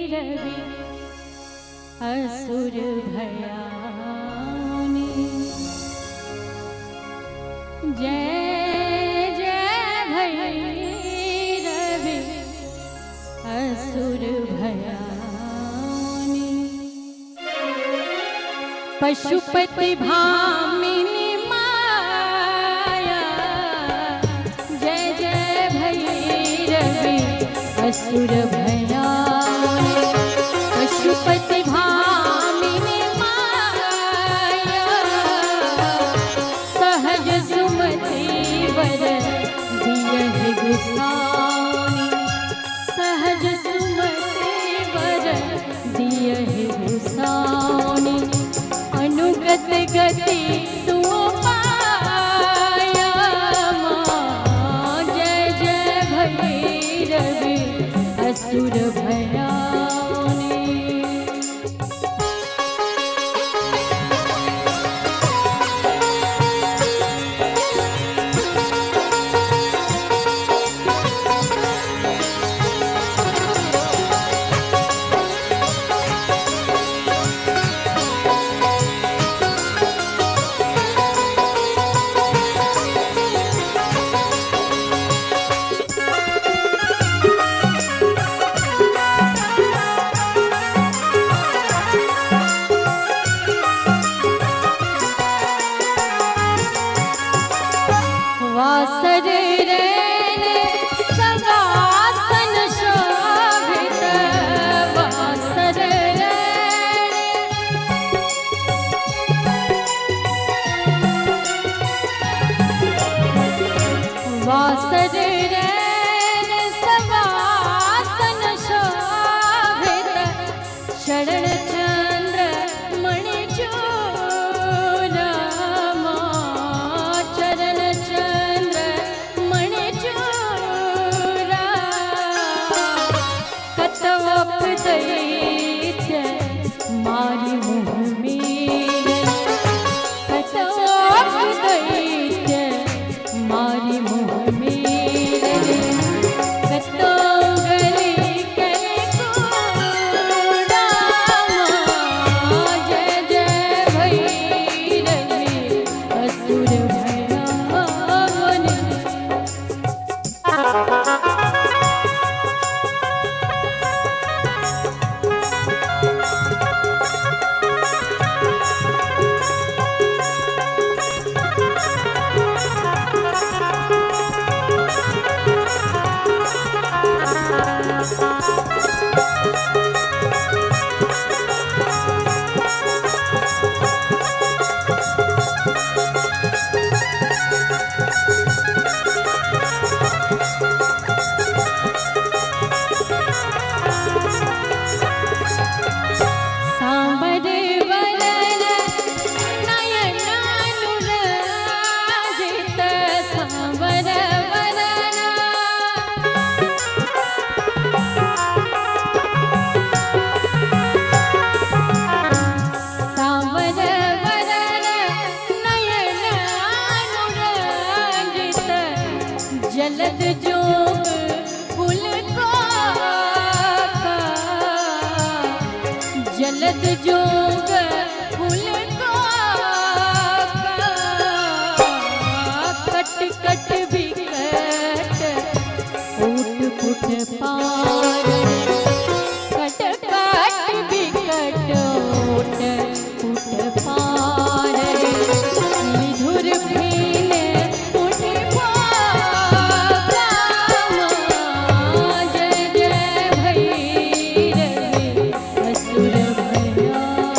भैरवी असुर भयाउनी। जय जय भैरवी असुर भयाउनी। पशुपति भामिनी माया, जय जय भैरवी असुर भयाउनी। पशुपति भामिनी माया, सहज सुमति वर दियहि गुसाउनी। सहज सुमति वर दियहि गुसाउनी। अनुगत गति तू पाया माँ, जय जय भैरवी असुर भयाउनी। वासर रैन सवासन शोभित, वासर रैन वासर रैन सवासन शोभित, शरण चंद्र मणि चूरमा, चरण चंद्र मणि चूरा। कतवप दैत्य मारि मुह मेरे, कतवप दैत्य मारि मुह मेरे। कतो गली कली कूड़ा माँ, जय जय भैरवी असुर भयाउनी। सांबर वरन नयनानुराजित, सांबर वरन सांवर वरन नयनानुराजित, जलद जोग फूल का, जलद जोग फूल का, कट कट विकट ऊट पुट पार, कट कट विकट ऊट पुट पार। विधुर फेन उठ भागा माँ, जय जय भैरवी असुर भयाउनी।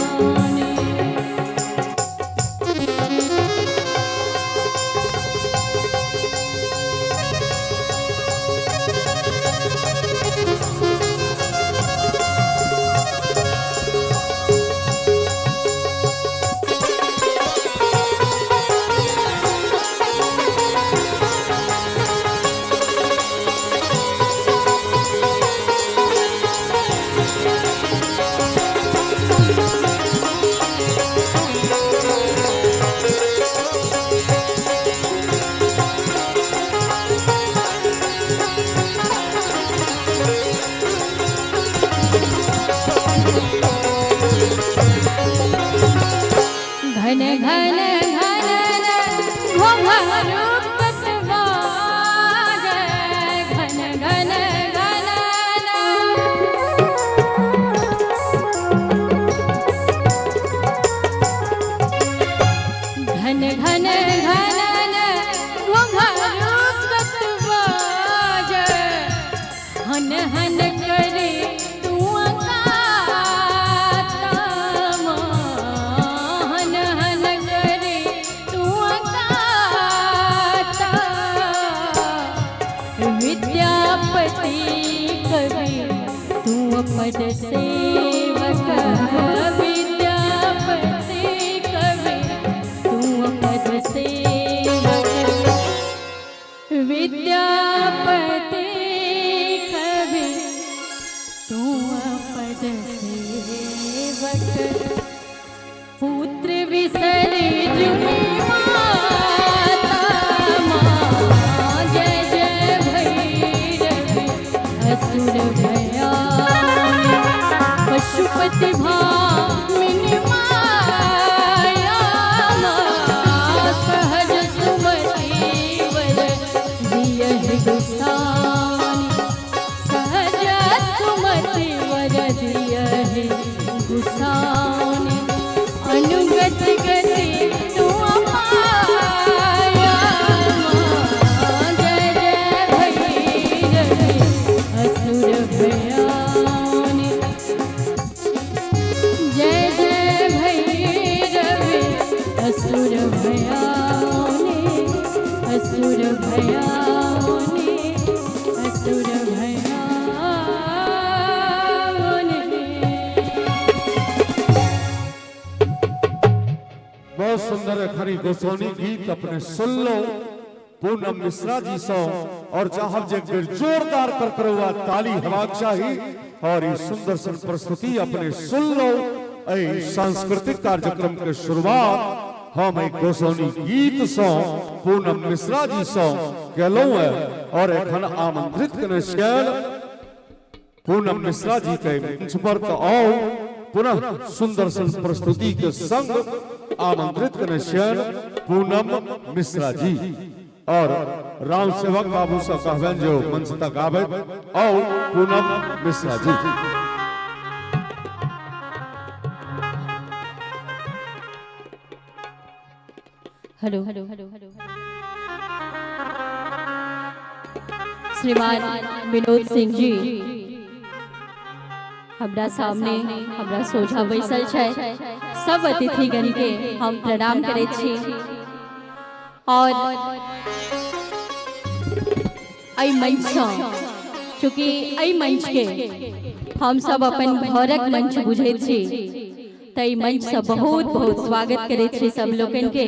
पद सेवक विद्यापति कवि तू पद सेवक विद्यापति कवि तू पद सेवक पुत्र विसर जुनि माता माँ जय जय भैरवि असुर भयाउनि पशुपति भामिनी माया माँ सहज सुमति वर दियहि गोसाउनि सहज सुमति वर दियहि गोसाउनि अनुगत गति तुअ पाया माँ जय जय भैरवि असुर भयाउनि जय जय भैरवि असुर भयाउनि असुर भयाउनि असुर भयाउनि। बहुत सुंदर एखन ई गोसाउनी गीत अपने सुनलो पूनम मिश्रा जी सँ और चाहब जे एक बेर जोरदार कर करौआ ताली हेबाक चाही और ई सुंदर सन प्रस्तुति अपने सुनलो। एहि सांस्कृतिक कार्यक्रम के शुरुआत हम एहि गोसाउनी गीत सँ पूनम मिश्रा जी सँ केलहुँ है और एखन आमंत्रित केने छियनि पूनम मिश्रा जी के मंच पर तो आओ पुनः सुंदर सन प्रस्तुति के संग आमंत्रित केने छियनि पूनम मिश्रा जी और राम सेवक बाबू से कहबनि जे ओ मंच तक आबे। आओ Poonam Mishra ji. Hello hello hello hello श्रीमान विनोद सिंह जी हमरा सामने हमरा सोझा बैसल छै। सब अतिथिगण के हम प्रणाम करै छी और एहि मंचसँ, चूँकि एहि मंच के हम सब अपन घरक मंच बुझैत छी, तऽ एहि मंचसँ बहुत बहुत स्वागत करै छी सब लोकनि के।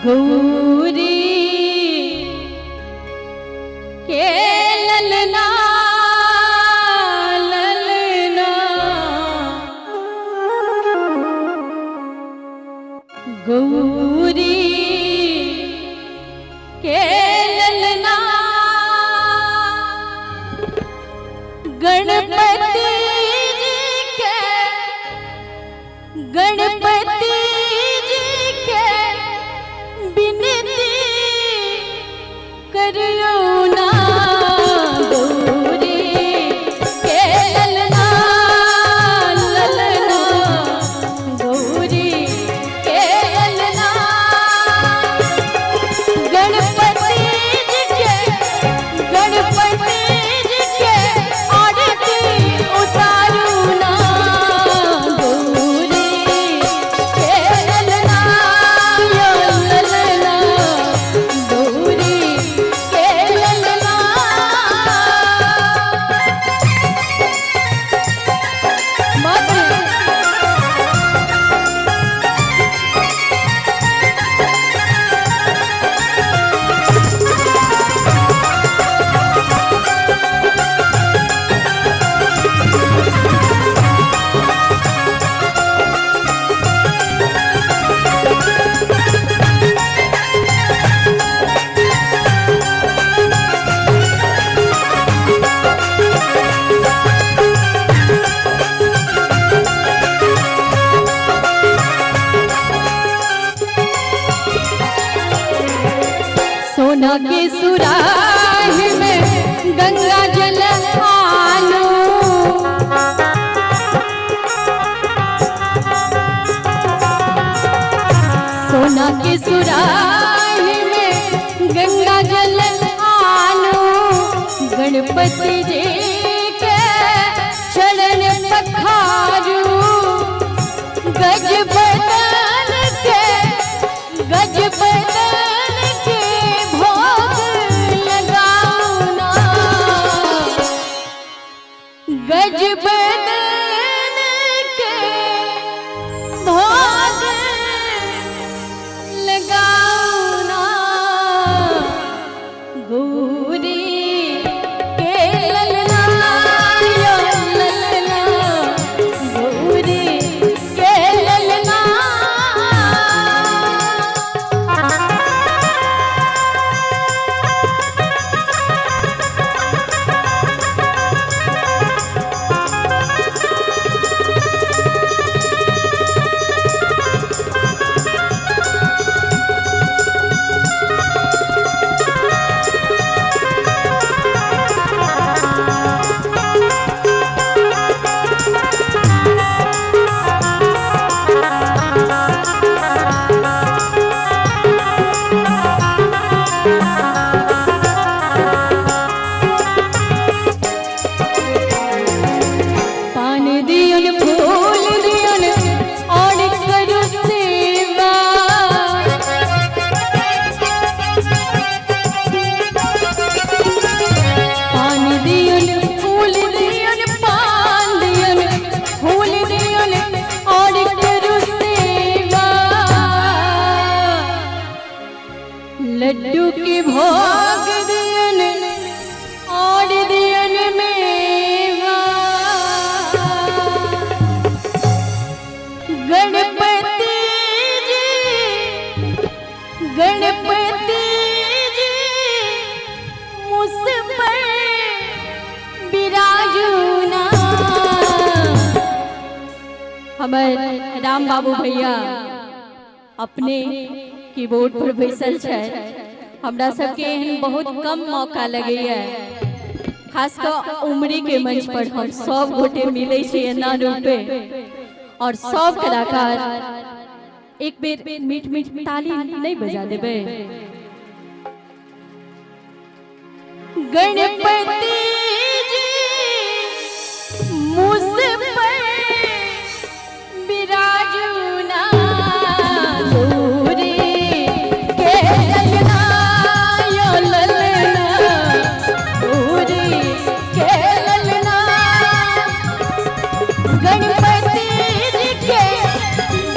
गौरी के ललना ललना गौरी के ललना गणपति जी के गणपति जी के विनती करियो ना गौरी के ललना ललना गौरी के ललना गणपति जी के गणपति जी के आरती उतारू ना गौरी के ललना ललना गौरी के ललना। माते सोना के सुराही में गंगा जल आलू सोना के सुराही में गंगा जल आलू गणपति जी के चरण पखारू। गज गणपति जी, गणपति जी मुझ पर विराजुना। हमर राम बाबू भैया अपने कीबोर्ड पर बैसल छै। हमरा सबके एहन बहुत कम मौका लगैया, खास कऽ उमरी के मंच पर हम सब गोटे मिलै छी एना रूपे और सब कलाकार। एक बेर मीठ मीठ ताली नहीं बजा देबै? गणपति जी मुझ पर विराजुना, गौरी के ललना यो ललना, गौरी के ललना। गणपति जी के,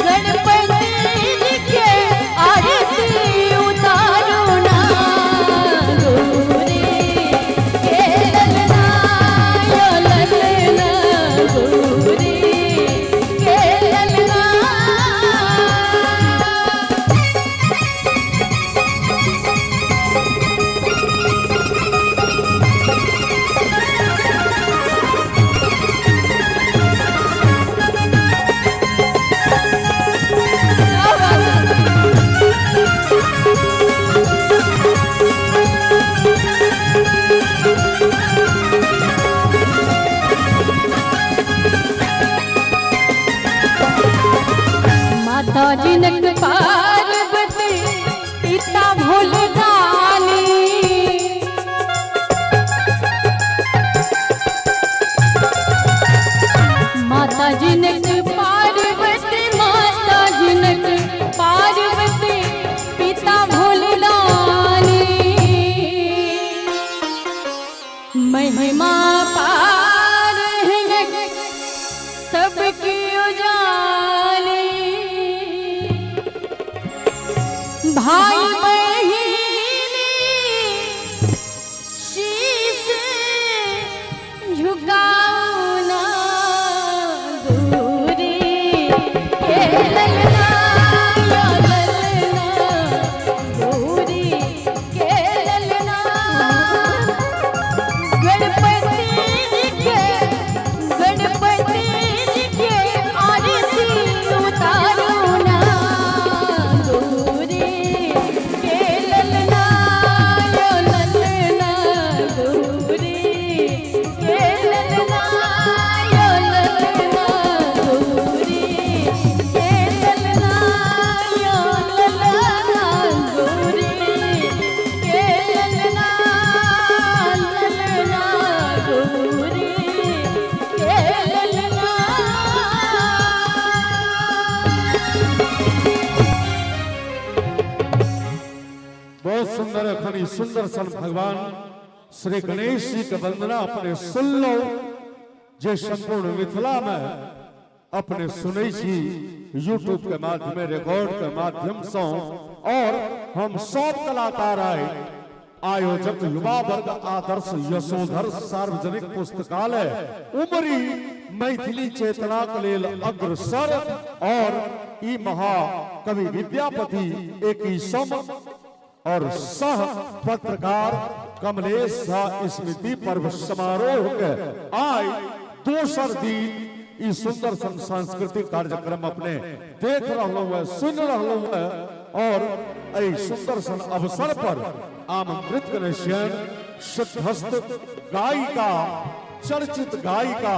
गणपति जी के आरती उतारू ना, गौरी के ललना यो ललना, गौरी के ललना। माता जिनक पार्वती, पिता भोलदानी, माता जिनक पार्वती, माता जिनक पार्वती, पिता भोलदानी। महिमा पार हिनक सबकी उजाली, भाई बहिनी शीश झुकाना, गौरी के ललना यो ललना, गौरी के ललना। गणपति जी के, गणपति जी के आरती उतारू ना, गौरी के ललना यो ललना, गौरी के ललना यो ललना, गौरी के ललना यो ललना, गौरी के ललना ललना, गौरी के ललना। बहुत सुंदर अखन ई सुंदर सन भगवान श्री गणेश जी के वंदना अपने सुनलो, जे संपूर्ण मिथिला में अपने सुनै छी यूट्यूब के माध्यम, रिकॉर्ड के माध्यम से। और हम सब कलाकार आए आयोजक युवा वर्ग आदर्श यशोधर सार्वजनिक पुस्तकालय उमरी मैथिली चेतना के लेल अग्रसर और ई महाकवि विद्यापति एक सम और सह पत्रकार कमलेश झा स्मृति पर्व समारोह के आय दोसर दिन ई सुंदर सन सांस्कृतिक कार्यक्रम अपने देख रहलहुँ है, सुन रहलहुँ है। और एहि सुंदर सन अवसर पर आमंत्रित करै छियनि सिद्धहस्त गायिका, चर्चित गायिका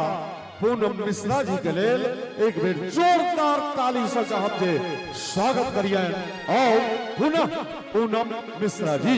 पूनम मिश्रा जी के लेल एक बेर जोरदार ताली से चाहब जे स्वागत करियनि और पुनः पूनम मिश्रा जी।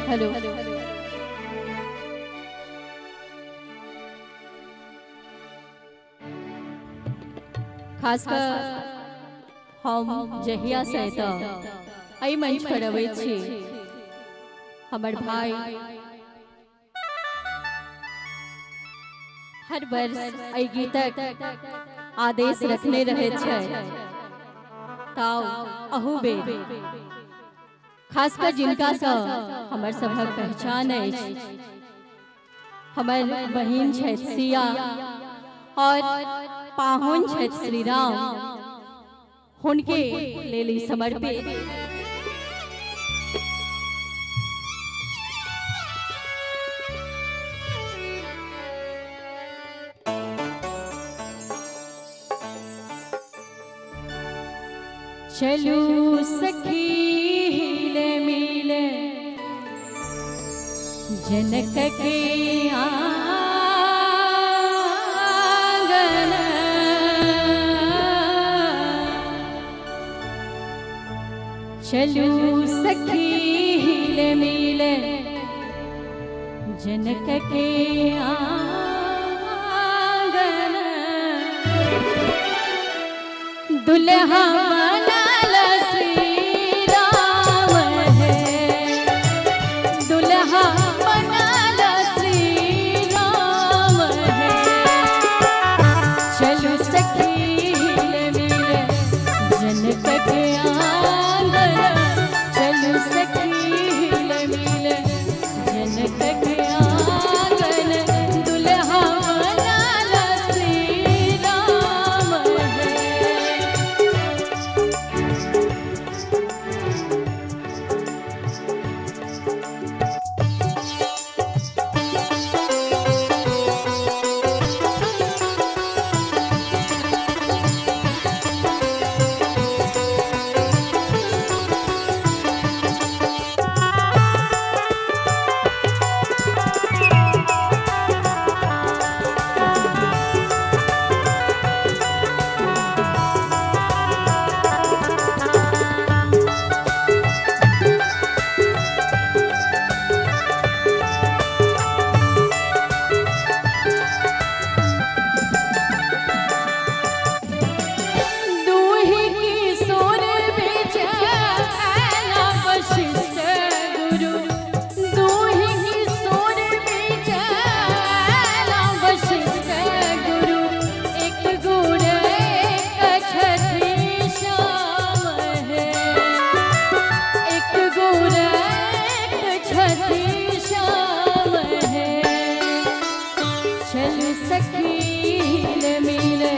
Hello hello. खासकर हम जहिया से एतऽ एहि मंच पर अबै छी, हमर भाई हर वर्ष एहि गीतक आदेश रखने रहै छै, ताउ अहू बेर खासकर जिनकासँ हमर सभक पहचान अछि, हमर बहिन छथि सिया और पाहुन छथि श्री राम, हुनके लेल ई समर्पित। चलू सखी हिले मिले जनक के आंगन, चलू सखी हिले मिले जनक के आंगन, दुल्हा बनल श्री राम है, दुल्हा बनल श्री राम है। चलू सखी हिले मिले जनक के आंगन, चलू सखी हिले मिले जनक के आंगन, दुल्हा बनल श्री राम है। दूही किशोर बिच ऐला वशिष्ठ गुरु, दूही किशोर बिच ऐला वशिष्ठ गुरु, एक गुण एक छथि श्याम है, एक गुण एक छथि श्याम है। चल सखी हिले मिले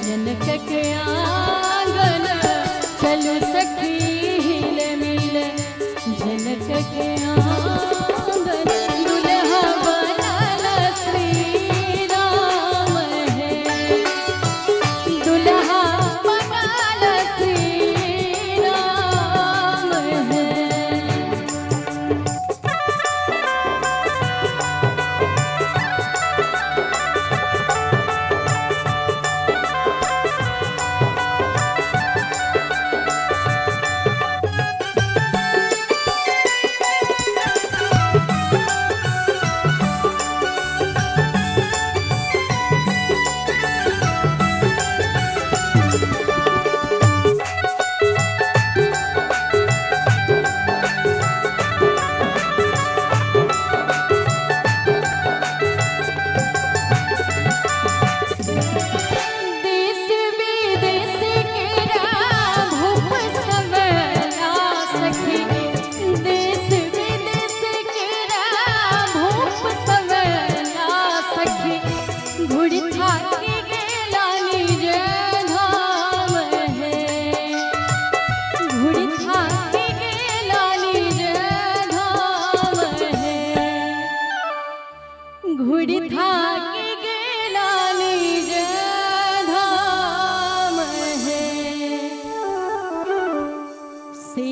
जनक के आंगन, चल सखी हिले मिले जनक के आंगन, दुल्हा बनल श्री राम है, दुल्हा बनल श्री राम है। देश विदेश के भूप सवला सखी, देश विदेश के भूप सवला सखी, घुड़ी थाकी गेला निज धाम है, घुड़ी थाकी गेला निज धाम है, घुड़ी थाकी गेला निज धाम है। से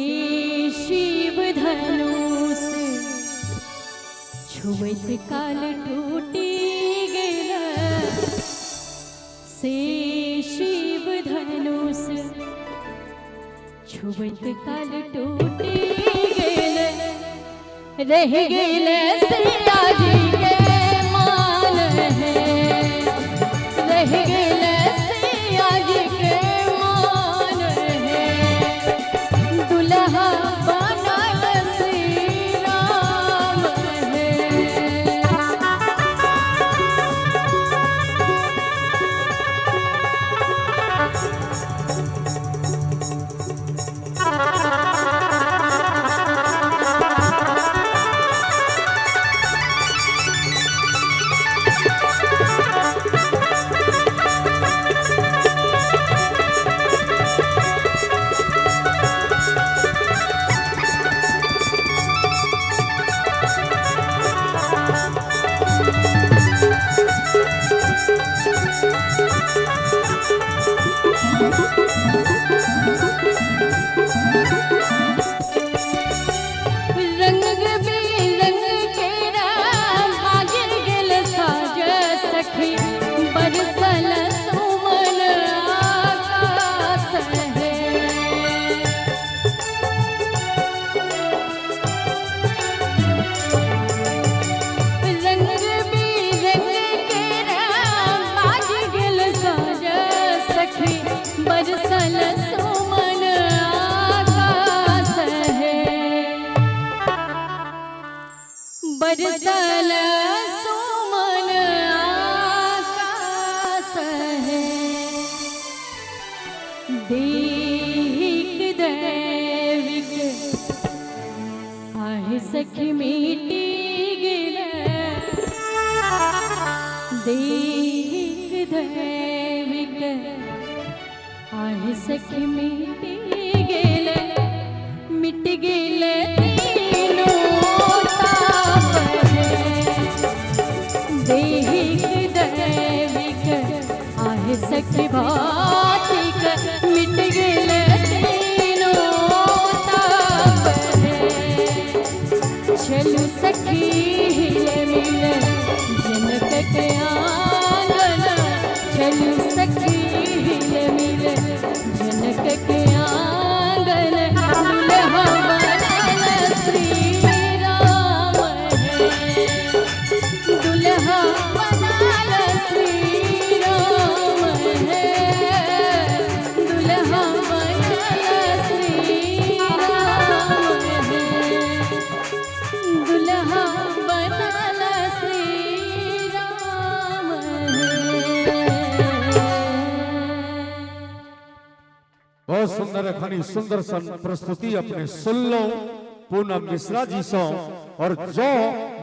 शिव धनुष छुबैत काल टूटी गेल, से शिव धनुष छुबैत काल टूटी गेल, रह गेल सिया जी के मान है, रह गेल सिया जी देहिक दैविक आहे सखी मिटी गेल देहिक दैविक आहे सखी मिटी गेल मिट गेल तीनों ताप है। देहिक दैविक आहे सखी भौतिक मिट गेल तीनों ताप है। चलु सखी हिल मिल जनक के आंगन चलु सखी हिल मिल जनक के आंगन दुल्हा बनल श्री राम है दुल्हा बनल श्री राम है दुल्हा बनल श्री राम है दुल्हा बनल श्री राम है। बहुत सुंदर एखन सुंदर सन प्रस्तुति अपने सुनलो पूनम मिश्रा जी सँ और जो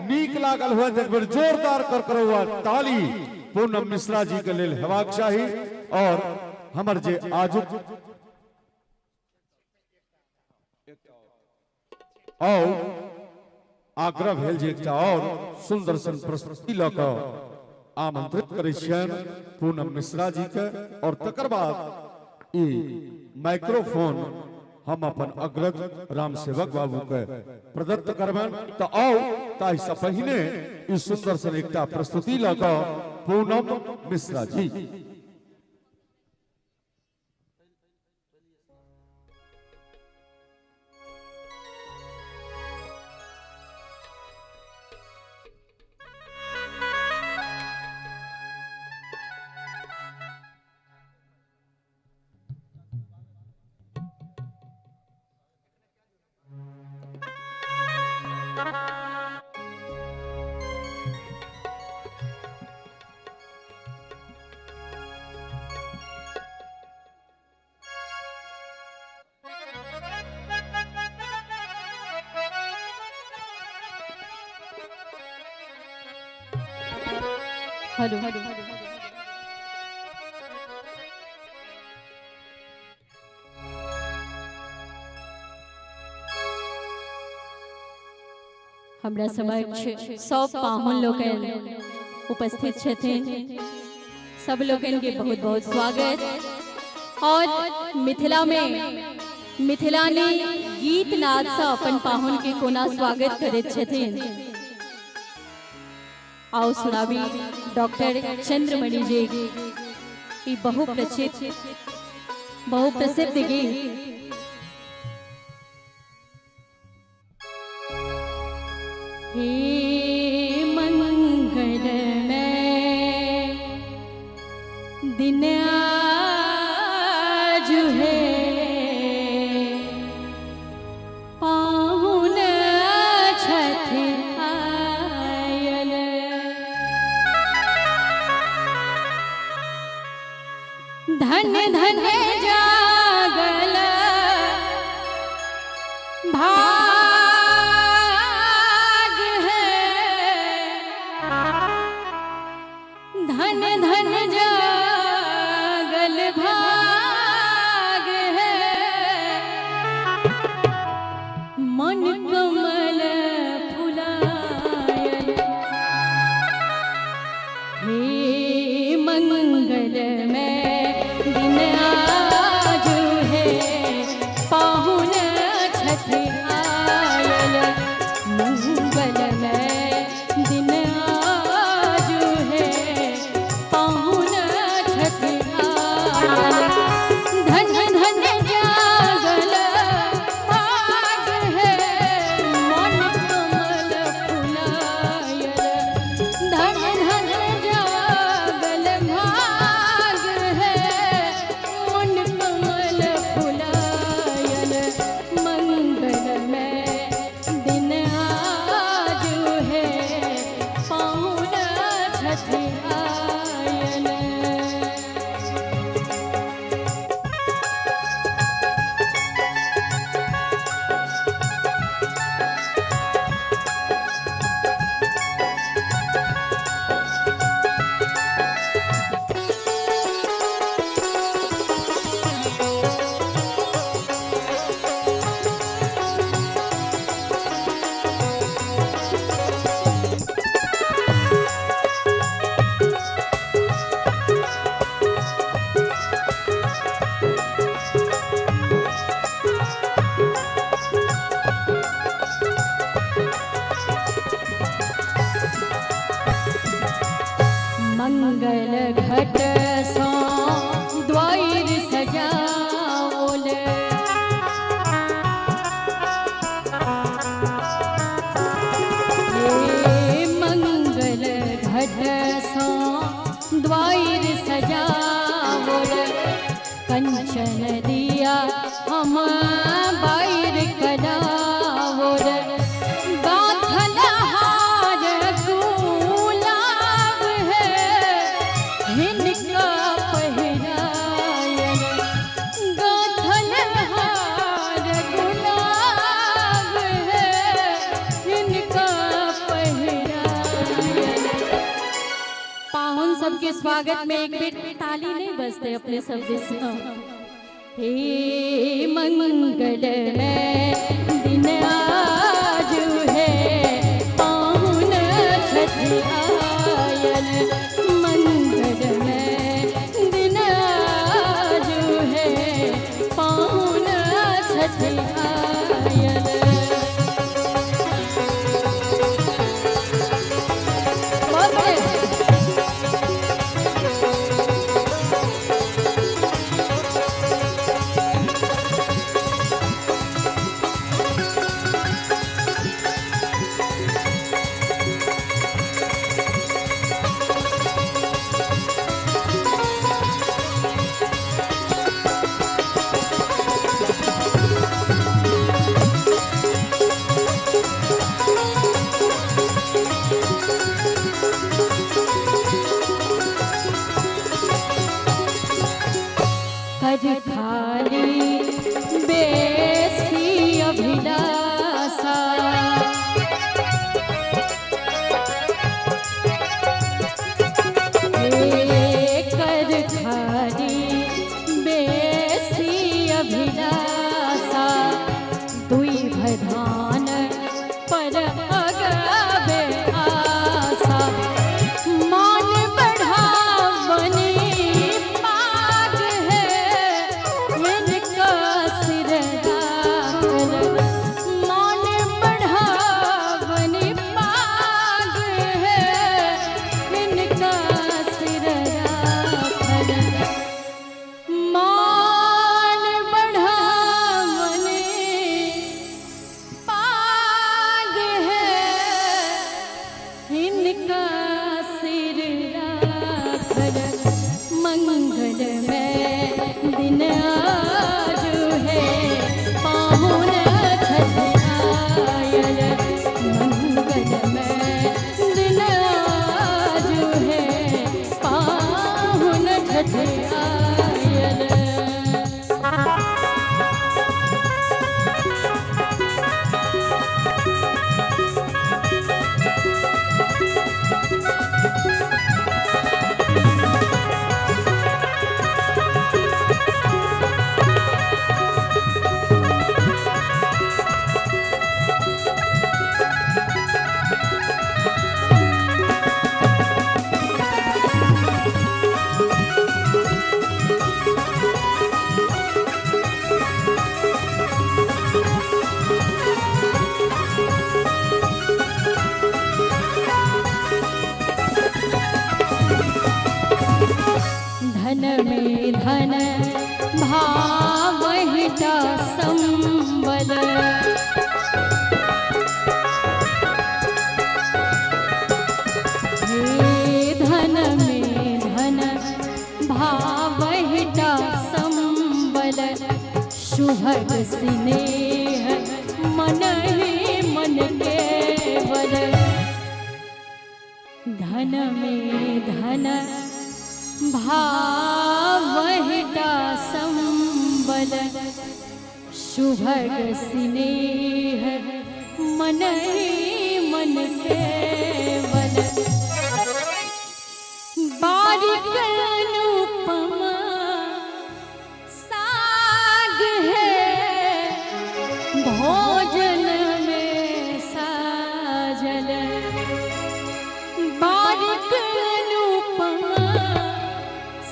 नीक लागल हुए तो एक बेर जोरदार कर करौआ ताली पूनम मिश्रा जी के लेल हेबाक चाही। और हमर जे आजुक और आग्रह भेल जे एकटा और सुंदर सन प्रस्तुति लऽ कऽ आमंत्रित करै छियनि पूनम मिश्रा जी के और तकर बाद ई माइक्रोफोन हम अपन अग्रज राम सेवक बाबू के प्रदत्त करबनि। तऽ आउ ताहिसँ पहिने ई सुंदर सन एकटा प्रस्तुति लऽ कऽ पूनम मिश्रा जी। हेलो हमरा समक्ष सब पाहुन लोकनि उपस्थित छथिन, सब लोकनि के बहुत बहुत स्वागत। और मिथिला में मिथिलानी गीत नाद से अपन पाहुन के कोना स्वागत करैत छथिन, आओ सुनाबी डॉक्टर चंद्रमणि जी ई बहुप्रसिद्ध गीत। हे मंगल में दिन आज है पाहुन छथि आयल धन धन जागल भाग है धन धन जागल भाग है मन कमल फुलायल हे मंगल में दिन आज है पाहुन छथि आयल मंगल में दिन आज है पाहुन छथि आयल धन धन जागल भाग है मन कमल फुलायल धन धन जागल भाग कंचन दिया हम बाइर कराओर गाथल हार गुलाब है हिनका पहिरायल गाथल हार गुलाब है हिनका पहिरायल। पाहुन सबके स्वागत में एक बेर ताली नहीं बजते अपने सब दिस। हे मंगल में दिन आज है पाहुन छठि आयल। मंगल में दिन आज है पाहुन छठि आयल। बहुत बढ़िया। कर खाली बेसी अभिलाषा हे कर खाली बेसी अभिलाषा दुई भधान पर अगबे आशा। मान बढ़ावनी पाग है इनका सिर राखल। मान बढ़ावनी पाग है इनका सिर राखल। मान बढ़ावनी पाग है इनका सिर राखल। मंगल में दिन आज है पाहुन छठ आयल। मंगल में दिन आज है पाहुन छठ आयल। धन में धन भावहिता संबल। हे धन में धन भावहिता संबल। शुभग स्नेह मन ही मन केवल। धन में धन भावहिता संबल। शुभग स्नेह मन ही मन केवल। बारिक अनुपमा साग है भोजन में साजल। बारिक अनुपमा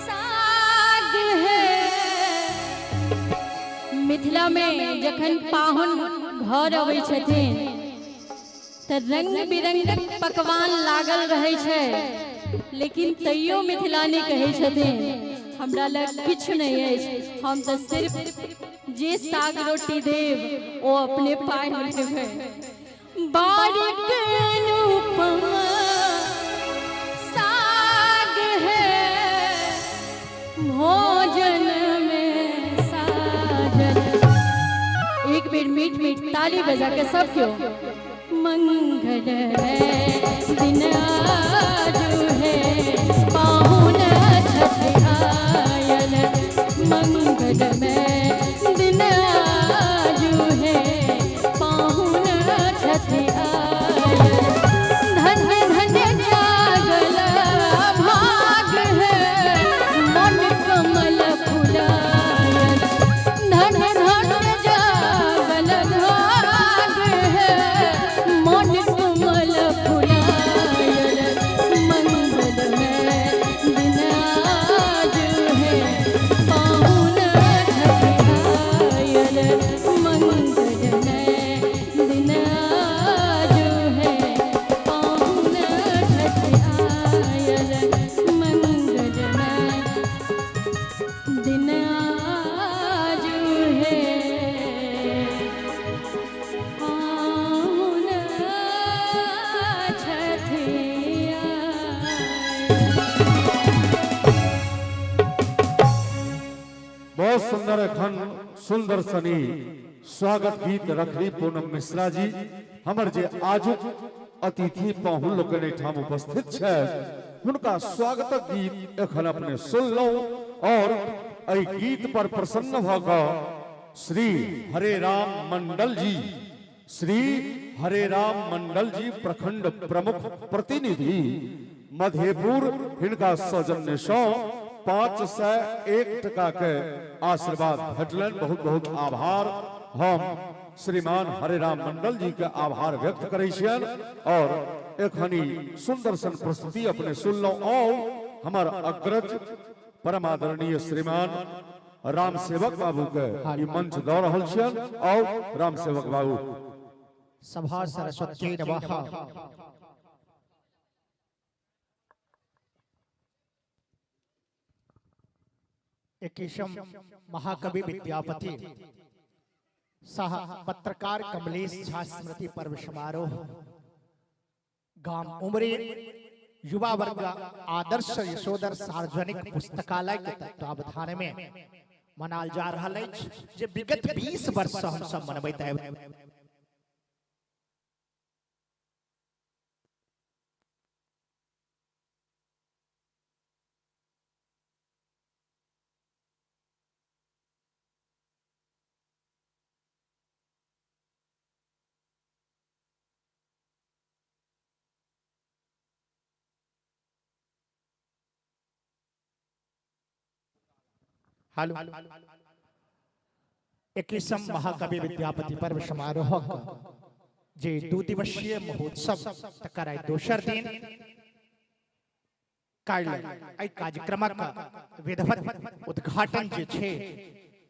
साग है। मिथिला में जखन पाहुन घर अबै छथिन तऽ रंग बिरंगक पकवान लागल रहै छै, लेकिन तैयो मिथिलानी कहै छथिन हमरा लग किछु नहि अछि, हम तऽ सिर्फ जे साग रोटी देब ओ अपने पाइ लेबै। बारिक अनुपमा साग है भोजन में बेर मीठ मीठ ताली बजा के सब क्यों मंगल है दिन आजू है पाहुन छठ आयल मंगल में दिन आजू है पाहुन छठ आयल धन्य धन्य जागल भाग है मन कमल फुलायल धन्य धन्य जागल भाग है मन कमल फुलायल मंगल में दिन आज है पाहुन छठ आयल मंगल में दिन आज है पाहुन छठ आयल मंगल में दिन आज है पाहुन छठ आयल। बहुत सुंदर एखन सुंदर सनी स्वागत गीत रखली पूनम मिश्रा जी। हमर जे आजुक अतिथि पाहुन लोकनि एहिठाम उपस्थित छै हुनका स्वागतक गीत एखन अपने सुनलहुँ और एहि गीत पर प्रसन्न भऽ कऽ श्री हरे राम मंडल जी, श्री हरे राम मंडल जी प्रखंड प्रमुख प्रतिनिधि मधेपुर, हिनका सौजन्य सँ 501 टका के आशीर्वाद भेटलनि। बहुत बहुत आभार। हम श्रीमान हरे राम मंडल जी के आभार व्यक्त करै छियनि और एखनी सुंदर सन प्रस्तुति अपने सुनलहुँ। और हमर अग्रज परम आदरणीय श्रीमान राम सेवक बाबू के ई मंच दऽ रहल छियनि। और राम सेवक बाबू। सभा सरस्वती नमः। इक्कीसम महाकवि विद्यापति सह पत्रकार कमलेश झा स्मृति पर्व समारोह गाम उमरे युवा वर्ग आदर्श यशोधर सार्वजनिक पुस्तकालय के तत्वावधान में मनाल जा रहा अछि जे विगत 20 वर्ष से हम सब मनबैत आबि हेलो। 21 महाकवि विद्यापति पर्व समारोह जे 2 दिवसीय महोत्सव तकर आइ दोसर दिन काल्हि एहि कार्यक्रमक विधिवत उद्घाटन जे छै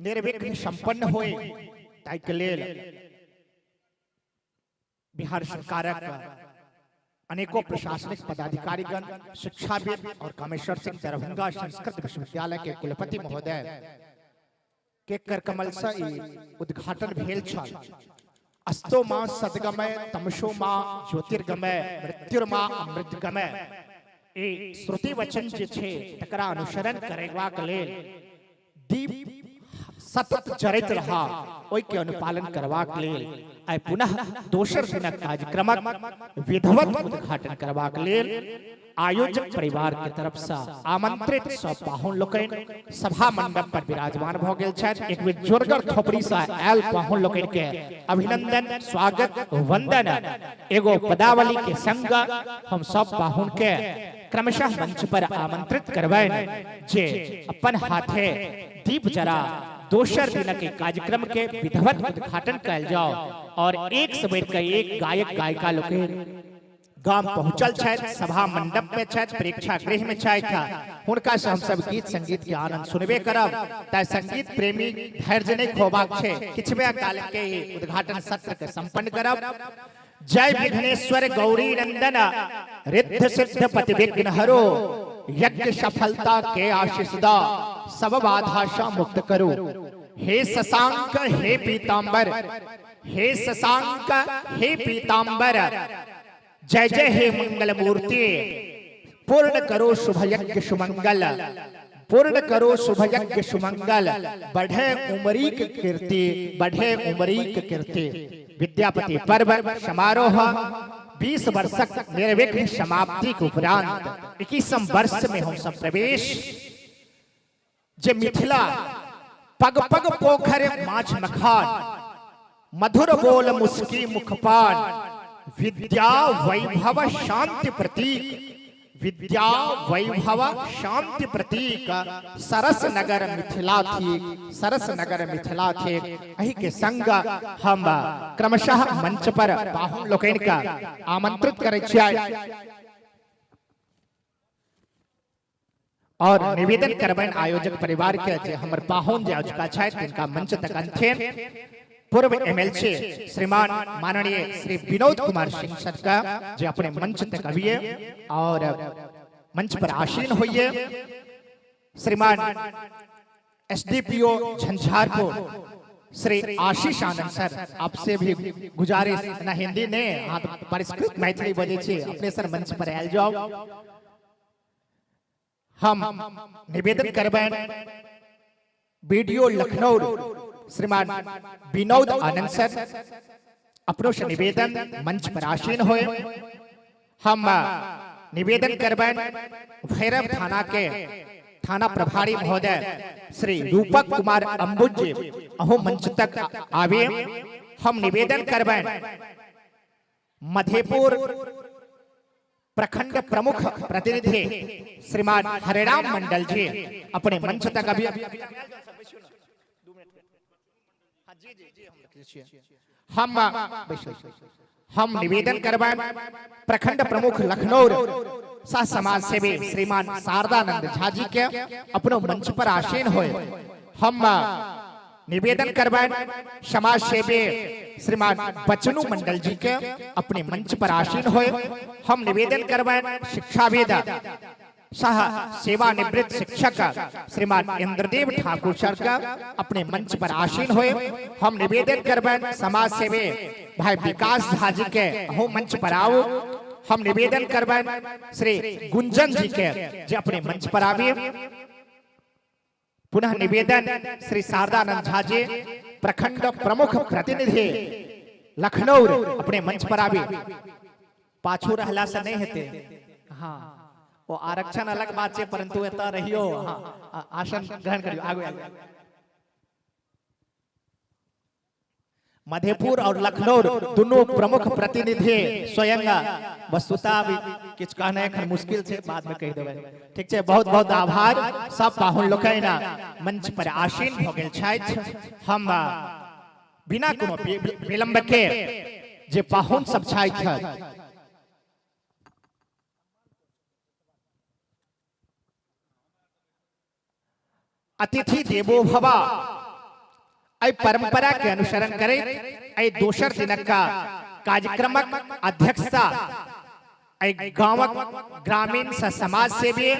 निर्विघ्न संपन्न होय ताहिके लेल बिहार सरकारक अनेकों प्रशासनिक पदाधिकारीगण, शिक्षाविद और कामेश्वर सिंह दरभंगा संस्कृत विश्वविद्यालय के कुलपति महोदय के कर कमल से ई उद्घाटन भेल छल। अस्तो मां सदगमय तमसो मां ज्योतिर्गमय मृत्युर्मा अमृतगमय ई श्रुति वचन जे छै तकरा अनुसरण करेबाक लेल दीप सतत जरैत रहा ओहि के अनुपालन करबाक लेल आइ पुनः दोसर दिनक कार्यक्रमक विधिवत उद्घाटन करबाक लेल आयोजक परिवार के तरफ से आमंत्रित सब पाहुन लोकनि सभा मंडप पर विराजमान भ गेल छथि। एक बेर जोरगर थोपड़ी से आयल पाहुन लोकनि के अभिनंदन, स्वागत, वंदन एगो पदावली के संग हम सब पाहुन के क्रमशः मंच पर आमंत्रित करबनि जे अपन हाथे दीप जरा दोसर दिन के कार्यक्रम के विधिवत उद्घाटन कयल जाओ। और एक से बढ़िकर एक गायक गायिका लोकनि गाम पहुंचल छथि, सभा मंडप में छथि, प्रेक्षागृह में छथि। हुनका से हम सब गीत संगीत के आनंद सुनबे करब। ताहि संगीत प्रेमी धैर्य नहीं खोबाक छै, किछुए काल के ही उद्घाटन सत्र के संपन्न करब। जय विघ्नेश्वर गौरी नंदन रिद्ध सिद्ध पति विघ्न हरो, यज्ञ सफलता के आशीष दा सब बाधा सा मुक्त करो। हे शशांक हे पीतांबर, हे शशांक हे पीतांबर, जय जय हे मंगल मूर्ति, पूर्ण करो शुभ यज्ञ सुमंगल। पूर्ण करो शुभ यज्ञ सुमंगल, बढ़े उमरीक कीर्ति, बढ़े उमरीक कीर्ति। विद्यापति पर्व समारोह 20 वर्षक निर्विघ्न समाप्ति के उपरांत 21 वर्ष में हम सब प्रवेश। जे मिथिला पग पग पोखर माछ मखान, मधुर बोल मुस्की मुखपान, विद्या वैभव शांति प्रतीक, विद्या वैभव शांति प्रतीक, सरस नगर मिथिला थीक, सरस नगर मिथिला थीक। एहि के संग हम क्रमशः मंच पर पाहुन लोकनि का आमंत्रित करै छियै और निवेदन करबनि आयोजक परिवार के जे हमर पाहुन जे अजुका छथि तिनका मंच तक अनथिन। पूर्व एमएलसी श्रीमान माननीय श्री विनोद कुमार सिंह सर का जे अपने मंच तक अबिए और मंच पर आसीन होइए। श्रीमान एसडीपीओ झंझारपुर श्री आशीष आनंद सर, आपसे भी गुजारिश ना हिंदी ने हाँ तो परिष्कृत मैथिली बजै छी, अपने सर मंच पर आयल जाओ। हम निवेदन करबनि बीडीओ लखनऊ श्रीमान विनोद आनंद सर, अपनों से निवेदन मंच पर आसीन होए। हम निवेदन करबनि भैरव थाना के थाना प्रभारी महोदय श्री रूपक कुमार अंबुज जी, अहू मंच तक आवे। हम निवेदन करबनि मधेपुर प्रखंड प्रमुख प्रतिनिधि श्रीमान हरेराम मंडल जी अपने मंच तक अभी हम हम निवेदन करबनि प्रखंड प्रमुख लखनऊ सह समाज सेवी श्रीमान शारदानंद झा जी के अपनो मंच पर आसीन होए। हम निवेदन करबनि समाज सेवी श्रीमान बचनू मंडल जी के अपने मंच पर आसीन होए। हम निवेदन करबनि शिक्षाविद सह सेवानिवृत्त शिक्षक श्रीमान इंद्रदेव ठाकुर सर का अपने मंच पर आसीन होए। हम निवेदन करबनि समाज सेवी भाई विकास झा जी के अहू मंच पर आओ। हम निवेदन करबनि श्री गुंजन जी के जे अपने मंच पर आबी। पुनः निवेदन श्री शारदानंद झा जी प्रखंड प्रमुख प्रतिनिधि लखनऊ अपने मंच पर आबी। पाछू रहला से नहीं हेतै, हाँ वो आरक्षण अलग बात छै, परंतु एतऽ रहियो, हाँ आसन ग्रहण करियो। आगू आगू मधेपुर और लखनऊ दोनों प्रमुख प्रतिनिधि स्वयं वस्तुता भी किछु कहनाइ एखन मुश्किल छै, बाद में कहि देबै। ठीक छै, बहुत बहुत आभार। सब पाहुन लोकनि मंच पर आसीन भऽ गेल छथि। हम बिना कोनो विलंब के जे पाहुन सब छथि अतिथि देवो भव एहि परंपरा के अनुसरण करैत एहि दोसर दिनक कार्यक्रमक अध्यक्षता एहि गांवक ग्रामीण सह समाज सेवी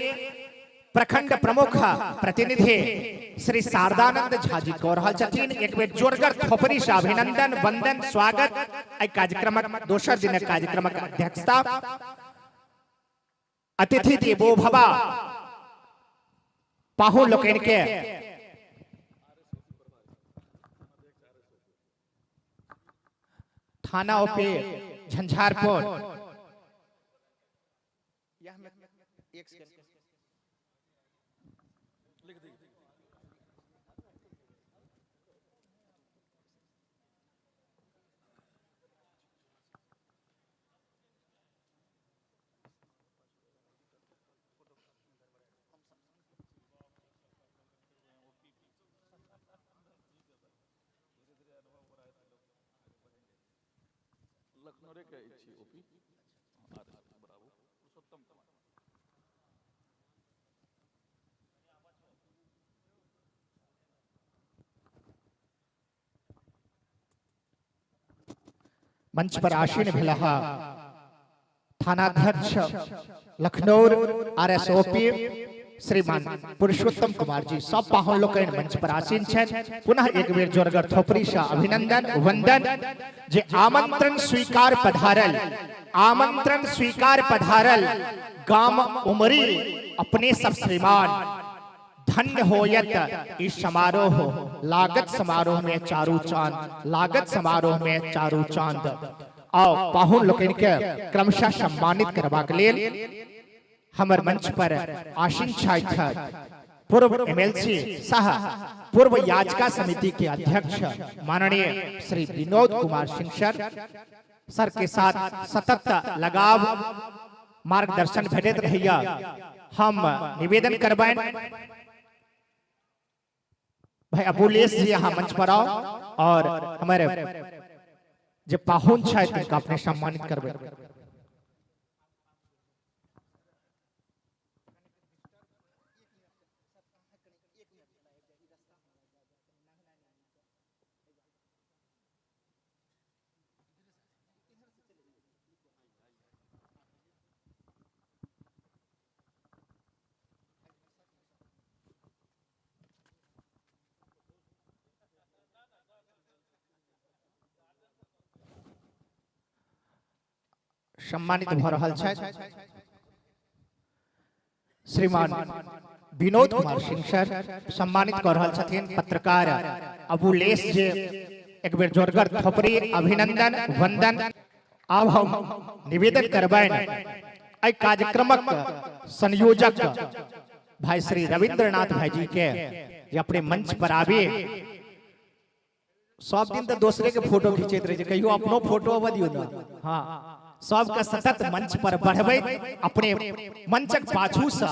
प्रखंड प्रमुख प्रतिनिधि श्री शारदानंद झा जी कऽ रहल छथिन। एक बेर जोरगर थोपड़ी से अभिनंदन वंदन स्वागत एहि कार्यक्रमक दोसर दिनक कार्यक्रमक अध्यक्षता अतिथि देवो भवा पाहुन लोकनि के थाना ओपी झंझारपुर मंच पर आसीन भेलाह थानाध्यक्ष लखनऊ आरएसओपी श्रीमान पुरुषोत्तम कुमार जी। सब पाहुन लोकनि मंच पर आसीन छथि। पुनः एक बेर जोरगर थोपड़ी से अभिनंदन वंदन जे आमंत्रण स्वीकार पधारल, आमंत्रण स्वीकार पधारल गाम उमरी अपने सब श्रीमान धन्य होयत ई समारोह, लागत समारोह में चारू चांद, लागत समारोह में चारू चांद। आओ पाहुन लोकनि के क्रमशः सम्मानित करबाक लेल हमर मंच पर आसीन छथि पूर्व एमएलसी सह पूर्व याचिका समिति के अध्यक्ष माननीय श्री विनोद कुमार सिंह सर। सर के साथ सतत लगाव मार्गदर्शन भेटैत रहैया। हम निवेदन करबनि भाई अबुलेश जी यहाँ मंच पर आओ और हमारे जे पाहुन छथि तिनका अपने सम्मानित करबै। सम्मानित भऽ रहल छथि श्रीमान विनोद कुमार सिंह सर, सम्मानित कऽ रहल छथिन पत्रकार अबुलेश जे। एक बेर जोरगर थोपड़ी, अभिनंदन, वंदन। आब हम निवेदन करबनि एहि कार्यक्रमक संयोजक भाई श्री रविंद्रनाथ भाई जी के जे अपने मंच पर आबी। सब दिन तो दोसरे के फोटो खींचैत रहे छै, कहियो अपनो फोटो अबऽ दियौ ने। हाँ, सबके सतत मंच पर बढ़बैत, अपने मंचक पाछू से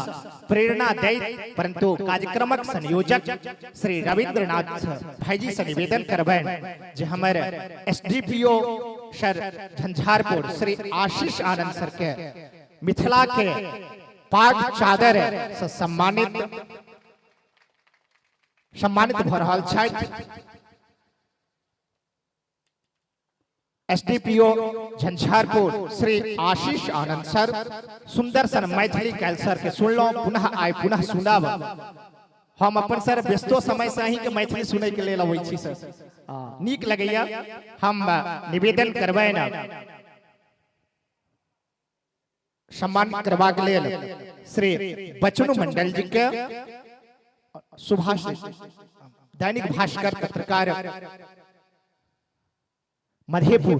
प्रेरणा दैत, परंतु कार्यक्रमक संयोजक श्री रविंद्रनाथ भाईजी से निवेदन करबनि जे हमर एसडीपीओ सर झंझारपुर श्री आशीष आनंद सर के मिथिला के पाग चादर से सम्मानित सम्मानित भऽ रहल छथि। एसडीपीओ झंझारपुर श्री आशीष आनंद सर। सुंदर सन मैथिली कैल सर के सुनलहुँ, पुनः आइ पुनः सुनब। हम अपन सर व्यस्तो समय से अहीं के मैथिली सुनै के लेल अबै छी सर, नीक लगैया। हम निवेदन करबनि सम्मान करबाक लेल श्री बचनु मंडल जी के, सुभाष दैनिक भास्कर पत्रकार मधेपुर।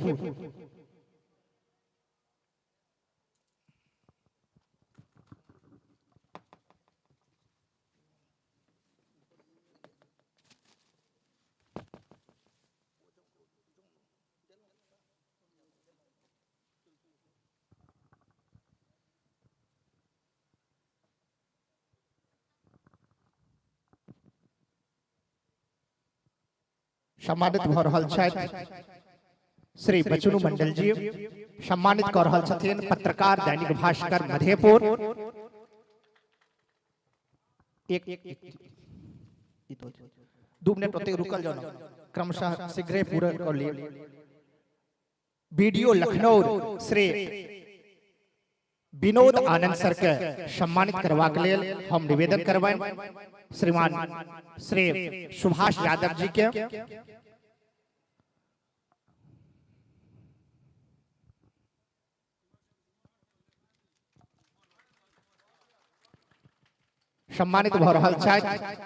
सम्मानित भऽ रहल छथि श्री बचनु मंडल जी, सम्मानित कऽ रहल छथिन पत्रकार दैनिक भास्कर मधेपुर। एक 2 मिनट ओते रुकल जाओ ना, क्रमशः शीघ्रे पूरा कर लिए। वीडियो लखनऊ श्री विनोद आनंद सर के सम्मानित करबाक लेल हम निवेदन करबनि श्रीमान श्री सुभाष यादव जी के। सम्मानित भऽ रहल छथि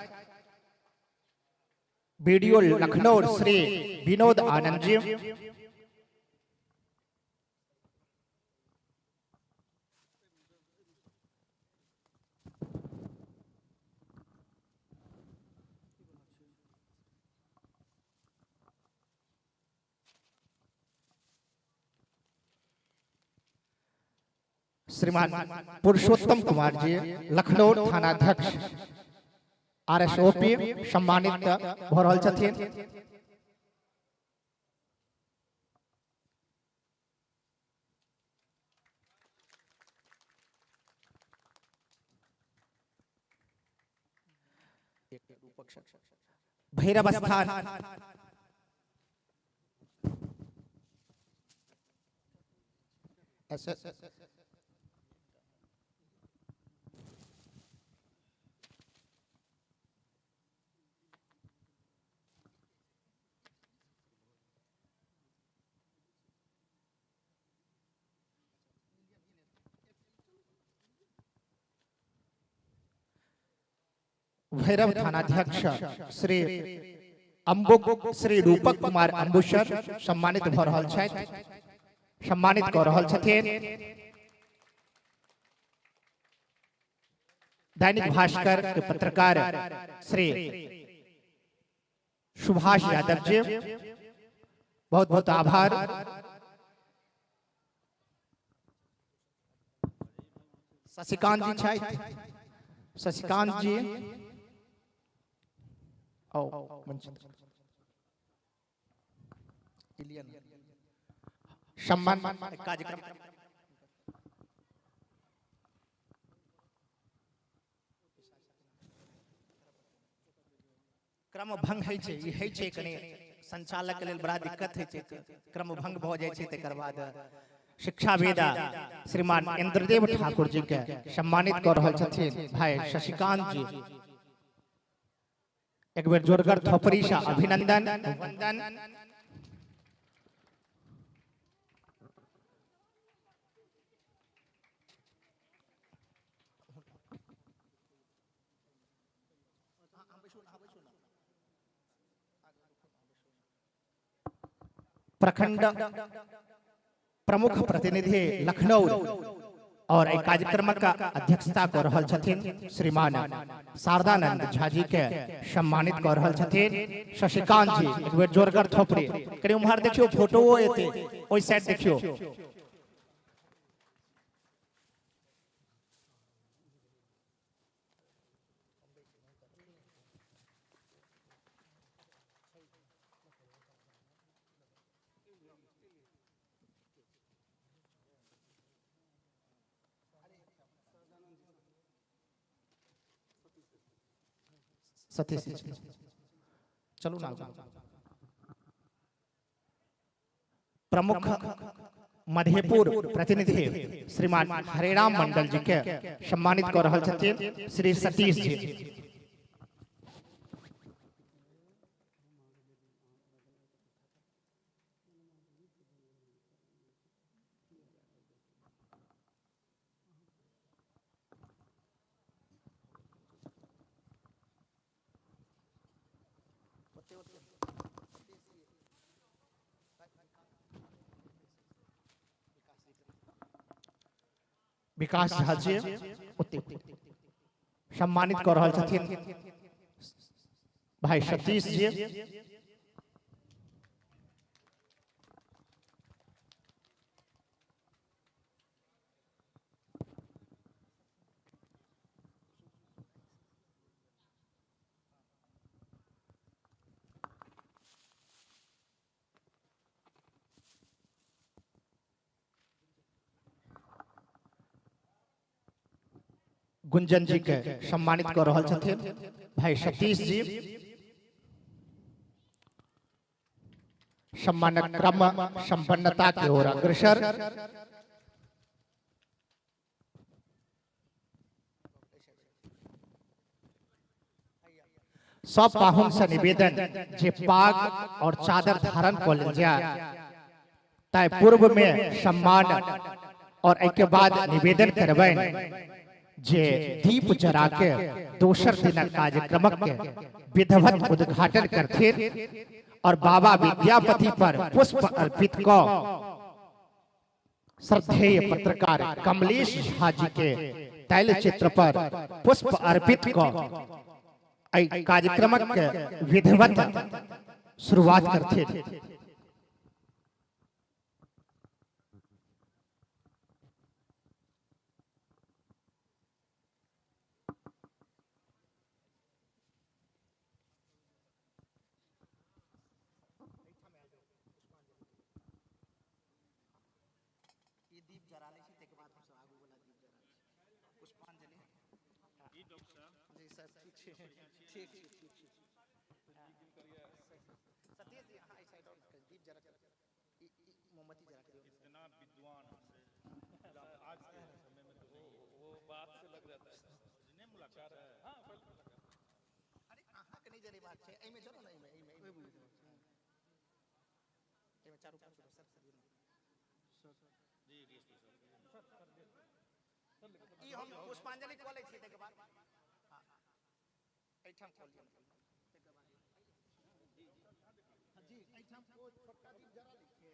वीडियो लखनऊ श्री विनोद आनंद जी। श्रीमान पुरुषोत्तम कुमार जी, लखनऊ थानाध्यक्ष आरएसओपी सम्मानित भऽ रहल छथिन। भैरव स्थान भैरव थानाध्यक्ष श्री अम्बु श्री रूपक कुमार अम्बुसर सम्मानित भ रहल छथि, सम्मानित कऽ रहल छथिन। दैनिक भास्कर के पत्रकार श्री सुभाष यादव जी, बहुत बहुत आभार। शशिकांत जी छथि, शशिकांत जी आओ मंच सम्मान कार्यक्रम क्रम भंग होइ छै, ई होइ छै कनि संचालक के लेल बड़ा दिक्कत होइ छै, क्रम भंग भऽ जाइ छै। तकर बाद शिक्षावेदा श्रीमान इंद्रदेव ठाकुर जी के सम्मानित कऽ रहल छथिन भाई शशिकांत जी। एक बेर जोरगर थोपड़ी से अभिनंदन वंदन। प्रखंड प्रमुख प्रतिनिधि लखनऊ और एहि कार्यक्रम का अध्यक्षता कर रहल छथिन श्रीमान शारदानंद झा जी के सम्मानित कर रहल छथिन शशिकांत जी। एक बेर जोरगर थोपड़ी कनि उम्हर देखियो, फोटो एते ओहि साइड देखियो। सतीश चलू ना। प्रमुख मधेपुर प्रतिनिधि श्रीमान हरेराम मंडल जी के सम्मानित कर रहल छथिन श्री सतीश जी। विकास झा जी सम्मानित कर रहल छथिन भाई सतीश जी। गुंजन जी के सम्मानित कर रहल छथिन भाई सतीश जी। सम्मानक क्रम संपन्नता के ओर अग्रसर। सब पाहुन से निवेदन जे पाग और चादर धारण कर लेल जाय, ताहि पूर्व में सम्मान और एहि के बाद निवेदन करबनि जे दीप जरा के दोसर दिनक कार्यक्रमक के विधिवत उद्घाटन करथिन और बाबा विद्यापति पर पुष्प अर्पित क श्रद्धेय पत्रकार कमलेश झा जी के तैल चित्र पर पुष्प अर्पित क एहि कार्यक्रमक के विधिवत शुरुआत करथिन। एहिठाम कऽ लिअ जी। एहिठाम ओ छोटका दीप जरा लै छियै,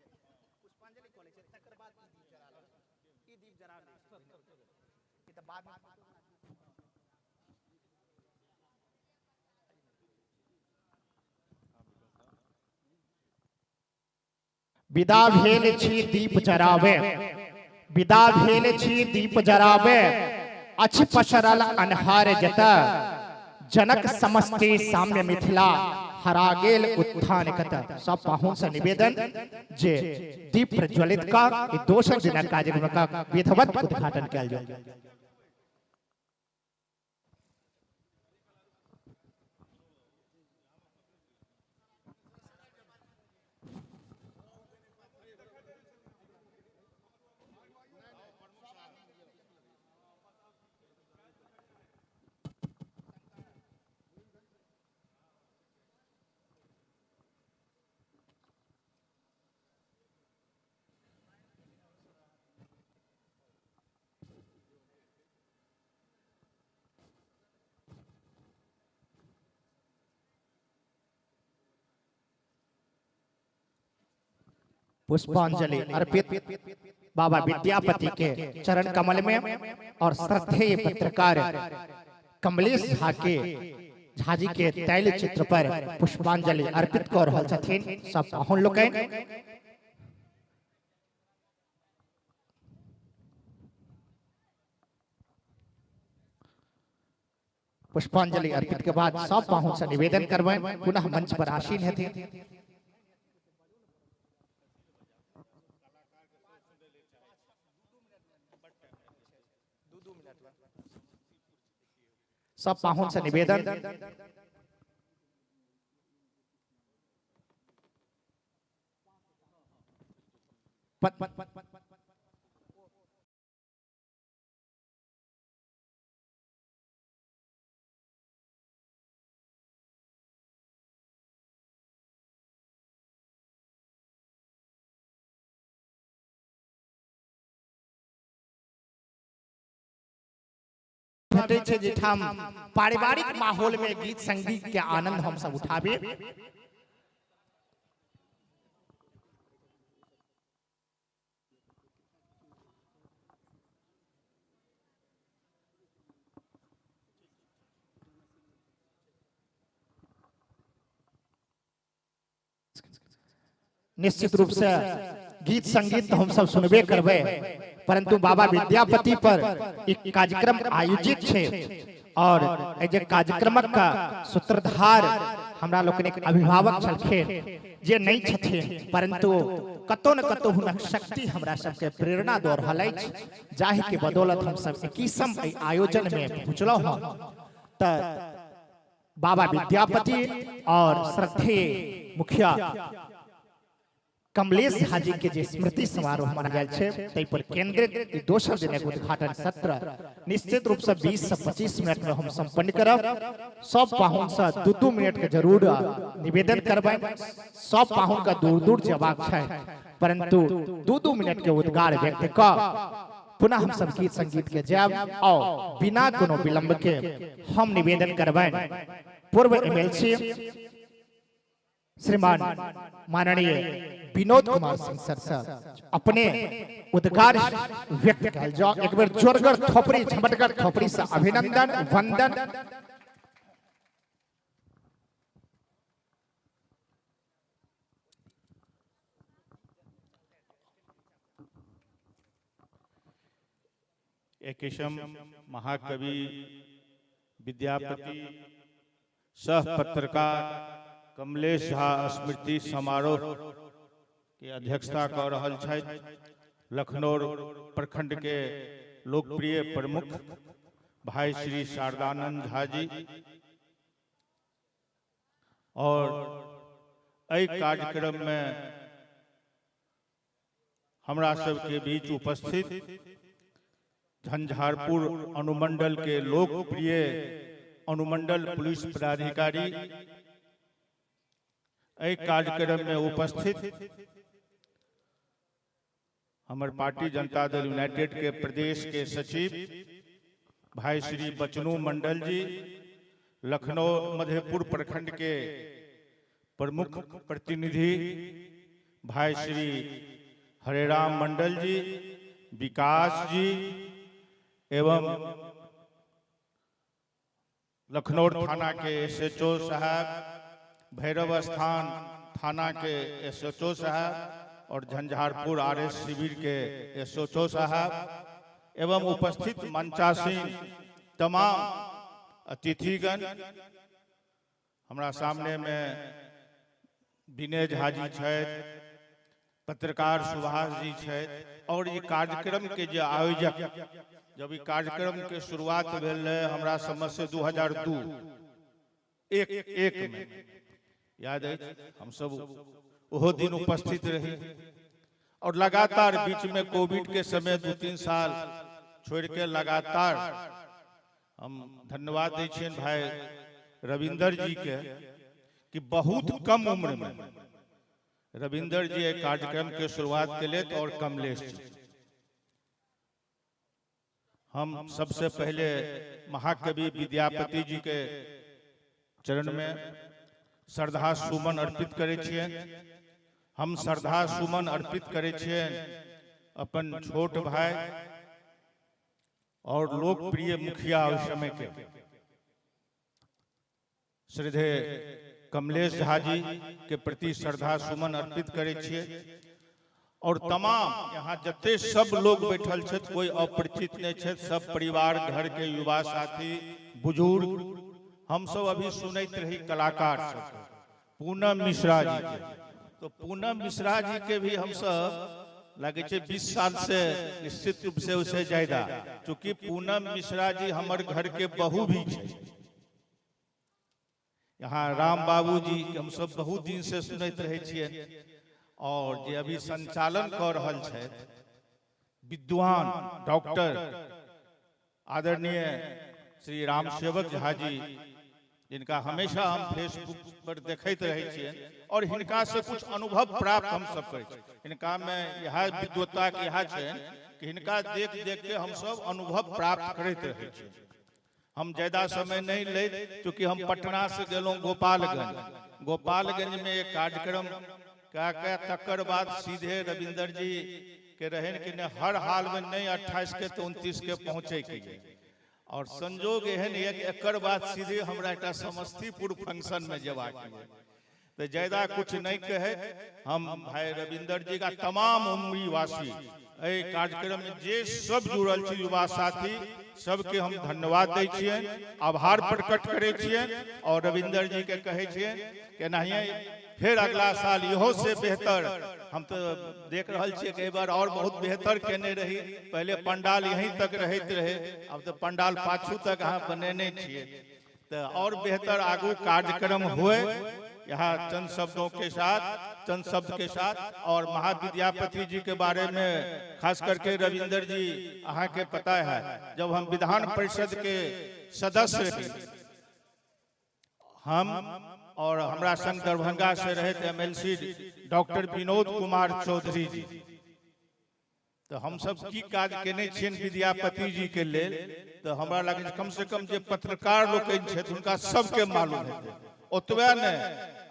पुष्पांजलि कऽ लै छियै, तकर बाद ई दीप जरा लै छियै। ई दीप जरा लै छियै, ई तऽ बादमे। विदा भेल छी दीप जरावे, विदा भेल छी दीप जरावे, अछि पसरल अन्हार जत, जनक समस्ती साम्य मिथिला हरा गेल उत्थान कत। सब पाहुन से निवेदन जे दीप प्रज्वलित का ई दोसर दिनक कार्यक्रम का विधिवत उद्घाटन कयल जाय। पुष्पांजलि अर्पित बाबा विद्यापति के चरण कमल में और श्रद्धेय पत्रकार कमलेश झा के झाजी के तैल चित्र पर पुष्पांजलि अर्पित कर रहल छथिन सब पाहुन लोकनि। पुष्पांजलि अर्पित के बाद सब पाहुन से निवेदन करबनि पुनः मंच पर आसीन हेथिन। सब पाहुन से निवेदन। भेटै छै जाहिठाम पारिवारिक माहौल में गीत संगीत के आनंद हम सब उठाबी। निश्चित रूप से गीत संगीत तो हम सब सुनबे करबे, परंतु बाबा विद्यापति पर एक कार्यक्रम आयोजित छै और एहि जे कार्यक्रमक का सूत्रधार हमरा लोकनिक अभिभावक छलखिन जे नहीं छथिन, परंतु कतौ न कतौ हुनक शक्ति हमरा सबके प्रेरणा दऽ रहल अछि, जाहि के बदौलत हम सब 21म एहि आयोजन में पहुँचलहुँ हँ। तऽ बाबा विद्यापति और श्रद्धेय मुखिया कमलेश झा जी के जे स्मृति समारोह मनायल छै ताहि पर केंद्रित ई दोसर दिनक उद्घाटन सत्र निश्चित रूप से 20 से 25 मिनट में हम संपन्न करब। सब पाहुन से 2-2 मिनट के जरूर निवेदन करबनि। सब पाहुन के दूर दूर जेबाक छै, परंतु 2-2 मिनट के उद्गार व्यक्त क पुनः हम सब गीत संगीत के जायब और बिना कोनो विलंब के हम निवेदन करबनि पूर्व एमएलसी श्रीमान माननीय विनोद कुमार सिंह सर से अपने उद्गार व्यक्त कयल जाओ। एक बेर जोरगर थोपड़ी झमटगर थोपड़ी से अभिनंदन वंदन। 21म महाकवि विद्यापति सह पत्रकार कमलेश झा स्मृति समारोह के अध्यक्षता कऽ रहल छथि लखनऊ प्रखंड के लोकप्रिय प्रमुख भाई श्री शारदानंद झा जी और एहि कार्यक्रम में हमरा सबके बीच उपस्थित झंझारपुर अनुमंडल के लोकप्रिय अनुमंडल पुलिस पदाधिकारी, एहि कार्यक्रम में उपस्थित हमर पार्टी जनता दल यूनाइटेड के प्रदेश के सचिव भाई श्री बचनू मंडल जी, लखनऊ मधेपुर प्रखंड के प्रमुख प्रतिनिधि भाई श्री हरेराम मंडल जी, विकास जी एवं लखनऊ थाना के एसएचओ साहब, भैरव स्थान थाना के एसएचओ साहब और झंझारपुर आरएस शिविर के एसएचओ साहब एवं उपस्थित मंचासीन तमाम अतिथिगण, हमरा सामने में विनय झा जी छथि, पत्रकार सुभाष जी छथि और ये कार्यक्रम के जे आयोजक, जब ई कार्यक्रम के शुरुआत भेल रहे हमरा समझ से 2002 एक में याद अछि, हम सब ओहो दिन उपस्थित रही और लगातार बीच में कोविड के समय 2-3 साल छोड़ के लगातार हम धन्यवाद दै छियनि भाई रविंदर जी के कि बहुत कम उम्र में रविंदर जी एहि कार्यक्रम के शुरुआत केलथि और कमलेश जी। हम सबसे पहले महाकवि विद्यापति जी के चरण में श्रद्धा सुमन अर्पित करै छियनि। हम श्रद्धा सुमन अर्पित करै छियनि अपन छोट भाई और लोकप्रिय मुखिया ओहि समय के श्रद्धेय कमलेश झा जी के प्रति श्रद्धा सुमन अर्पित करै छियै और तमाम यहाँ जते सब लोग बैठल छथि, कोई अपरिचित नहीं छथि, सब परिवार घर के युवा साथी बुजुर्ग, हम सब अभी सुनैत रही कलाकार सब पूनम मिश्रा जी के, तो पूनम मिश्रा जी के भी हम सब लगे छै 20 साल से निश्चित रूप से उसे ज्यादा, चूंकि पूनम मिश्रा जी हमर घर के बहू भी छै। यहाँ राम बाबू जी के हम सब बहुत दिन से सुनैत रहे छियै और जे अभी संचालन कर रहल छथि विद्वान डॉक्टर आदरणीय श्री राम सेवक झा जी, जिनका हमेशा हम फेसबुक पर देखैत रहै छियनि और हिनका से कुछ अनुभव प्राप्त हम सब करै छी। हिनका में इएह विद्वत्ता के इएह छनि कि हिनका देख देख के हम सब अनुभव प्राप्त करैत रहै छी। हम ज्यादा समय नहीं लैत, चूँकि हम पटना से गेलहुँ गोपालगंज, गोपालगंज में एक कार्यक्रम कए के तकर बाद सीधे रविंदर जी के रहन कि नहीं हर हाल में नहीं 28 के तो 29 के पहुँचे के ये। और संजोग एहन यऽ कि एकर बाद सीधे हमरा एकटा समस्तीपुर फंक्शन में जेबाक ये, तो ज्यादा कुछ नहीं कहे हम भाई रविंदर जी का तमाम उमरीवासी एहि कार्यक्रम में जे सब जुड़ल छी युवा साथी सबके हम धन्यवाद दै छियनि, आभार प्रकट करै छियनि और रविंदर जी के कहै छियनि कि एनाहिए फिर अगला साल इहो से बेहतर, हम तो देख रहल छियै कि एहि बार और बहुत बेहतर केने रही। पहले पंडाल यहीं तक रहैत रहे, अब तो पंडाल पाछू तक अहाँ बनेने छियै, तो और बेहतर आगू कार्यक्रम हुए। यहाँ चंद शब्दों के साथ, चंद शब्द के साथ और महाविद्यापति जी के बारे में खास करके रविंदर जी अहाँ के पता है, जब हम विधान परिषद के सदस्य रही हम और हमरा संग दरभंगा से रहे थे एमएलसी डॉक्टर विनोद कुमार चौधरी जी, तो हम सब की काज केने छियनि विद्यापति जी के लेल, तो हमरा लगे कम से कम जे पत्रकार लोकनि छथि हुनका सबके मालूम हेतै। ओतबे नहि,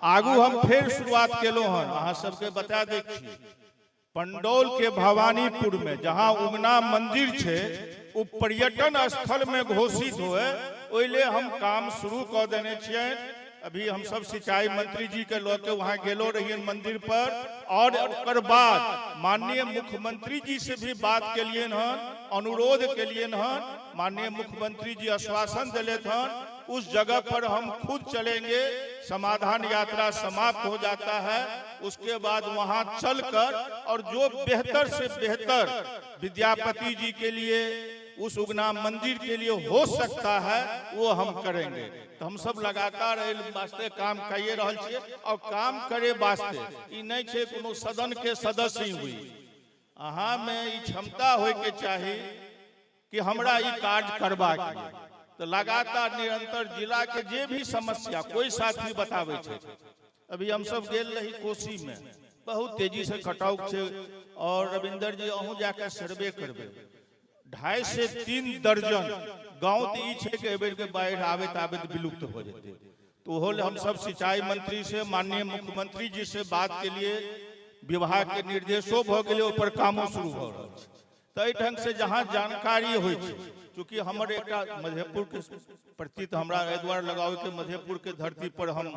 आगू हम फेर शुरुआत केलहुँ हन, अहाँ सबके बता दै छी पंडौल के भवानीपुर में जहाँ उगना मंदिर छै ओ पर्यटन स्थल में घोषित हुए, ओहि ले हम काम शुरू कऽ देने छियनि। अभी हम सब सिंचाई मंत्री जी के लऽ के वहाँ गेलो रहियन मंदिर पर और ओकर बाद माननीय मुख्यमंत्री जी से भी बात केलियन हन, अनुरोध केलियन हन, माननीय मुख्यमंत्री जी आश्वासन दिले हन उस जगह पर हम खुद चलेंगे, समाधान यात्रा समाप्त हो जाता है उसके बाद वहां चलकर और जो बेहतर से बेहतर विद्यापति जी के लिए उस उगना मंदिर के लिए हो सकता है वो हम करेंगे। तो हम सब लगातार एहि वास्ते काम कइए रहल छियै और काम करे वास्ते ई नहीं छै कोनो सदन के सदस्य ही हुई, अहाँ में ई क्षमता होय के चाही कि हमरा ई कार्य करबाक ये। तो लगातार निरंतर जिला के जे भी समस्या कोई साथी बताबै छै, अभी हम सब गेल रही कोसी में, बहुत तेजी से कटाव छै और रविंदर जी अहूँ जाके सर्वे करबै, 2.5 से 3 दर्जन गाँव तऽ ई छै कि एहि बेरके बाढ़ि आबैत आबैत विलुप्त हो जेतै। तो ओहो ले हमसब सिंचाई मंत्री से, माननीय मुख्यमंत्री जी से बात के लिए विभाग के निर्देशो भऽ गेलै, ओहिपर कामो शुरू भऽ रहल छै। तऽ एहि ढंग से जहाँ जानकारी होइ छै, चूँकि हमर एकटा मधेपुर के प्रति तऽ हमरा एहि दुआरे लगाव कि मधेपुर के धरती पर हम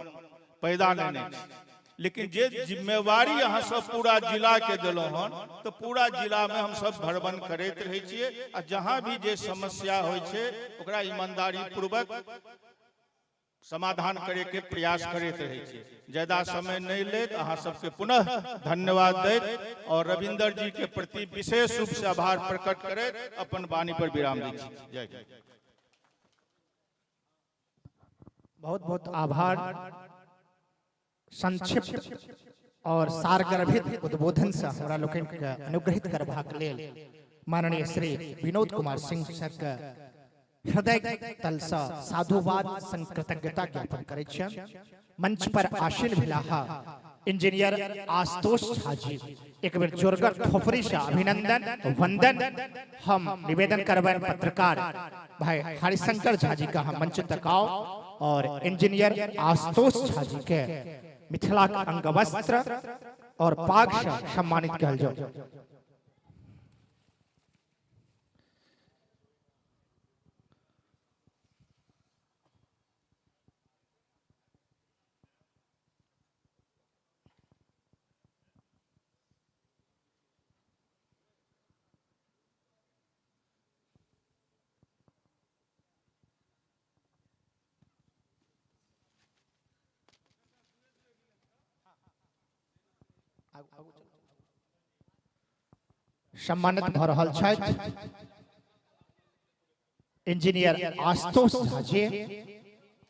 पैदा लेने छी, लेकिन जे जिम्मेवारी अहाँ सब पूरा जिला के देलहुँ हन तऽ पूरा जिला में हम सब भ्रमण करैत रहै छियै आ जहाँ भी जे समस्या होइ छै ओकरा ईमानदारी पूर्वक समाधान करे के प्रयास करैत रहै छियै। ज्यादा समय नहीं लेत अहाँ सबके पुनः धन्यवाद दैत और रविंदर जी के प्रति विशेष रूप से आभार प्रकट करैत अपन वाणी पर विराम दै छी। जय हिंद। बहुत बहुत आभार। संक्षिप्त और सारगर्भित उद्बोधन से हमरा लोकनि के अनुग्रहित करबाक लेल माननीय श्री विनोद कुमार सिंह सर के हृदय तल से साधुवाद संग कृतज्ञता ज्ञापन करै छियनि। मंच पर आसीन भेलाह इंजीनियर आशुतोष झा जी, एक बेर जोरगर थोपड़ी से अभिनंदन वंदन हम निवेदन करबनि पत्रकार भाई हरिशंकर झा जी का हम मंच तक आओ और इंजीनियर आशुतोष झा जी के मिथिला के अंगवस्त्र और पाग से सम्मानित कयल जाओ। सम्मानित भऽ रहल छथि इंजीनियर आशुतोष झा जी,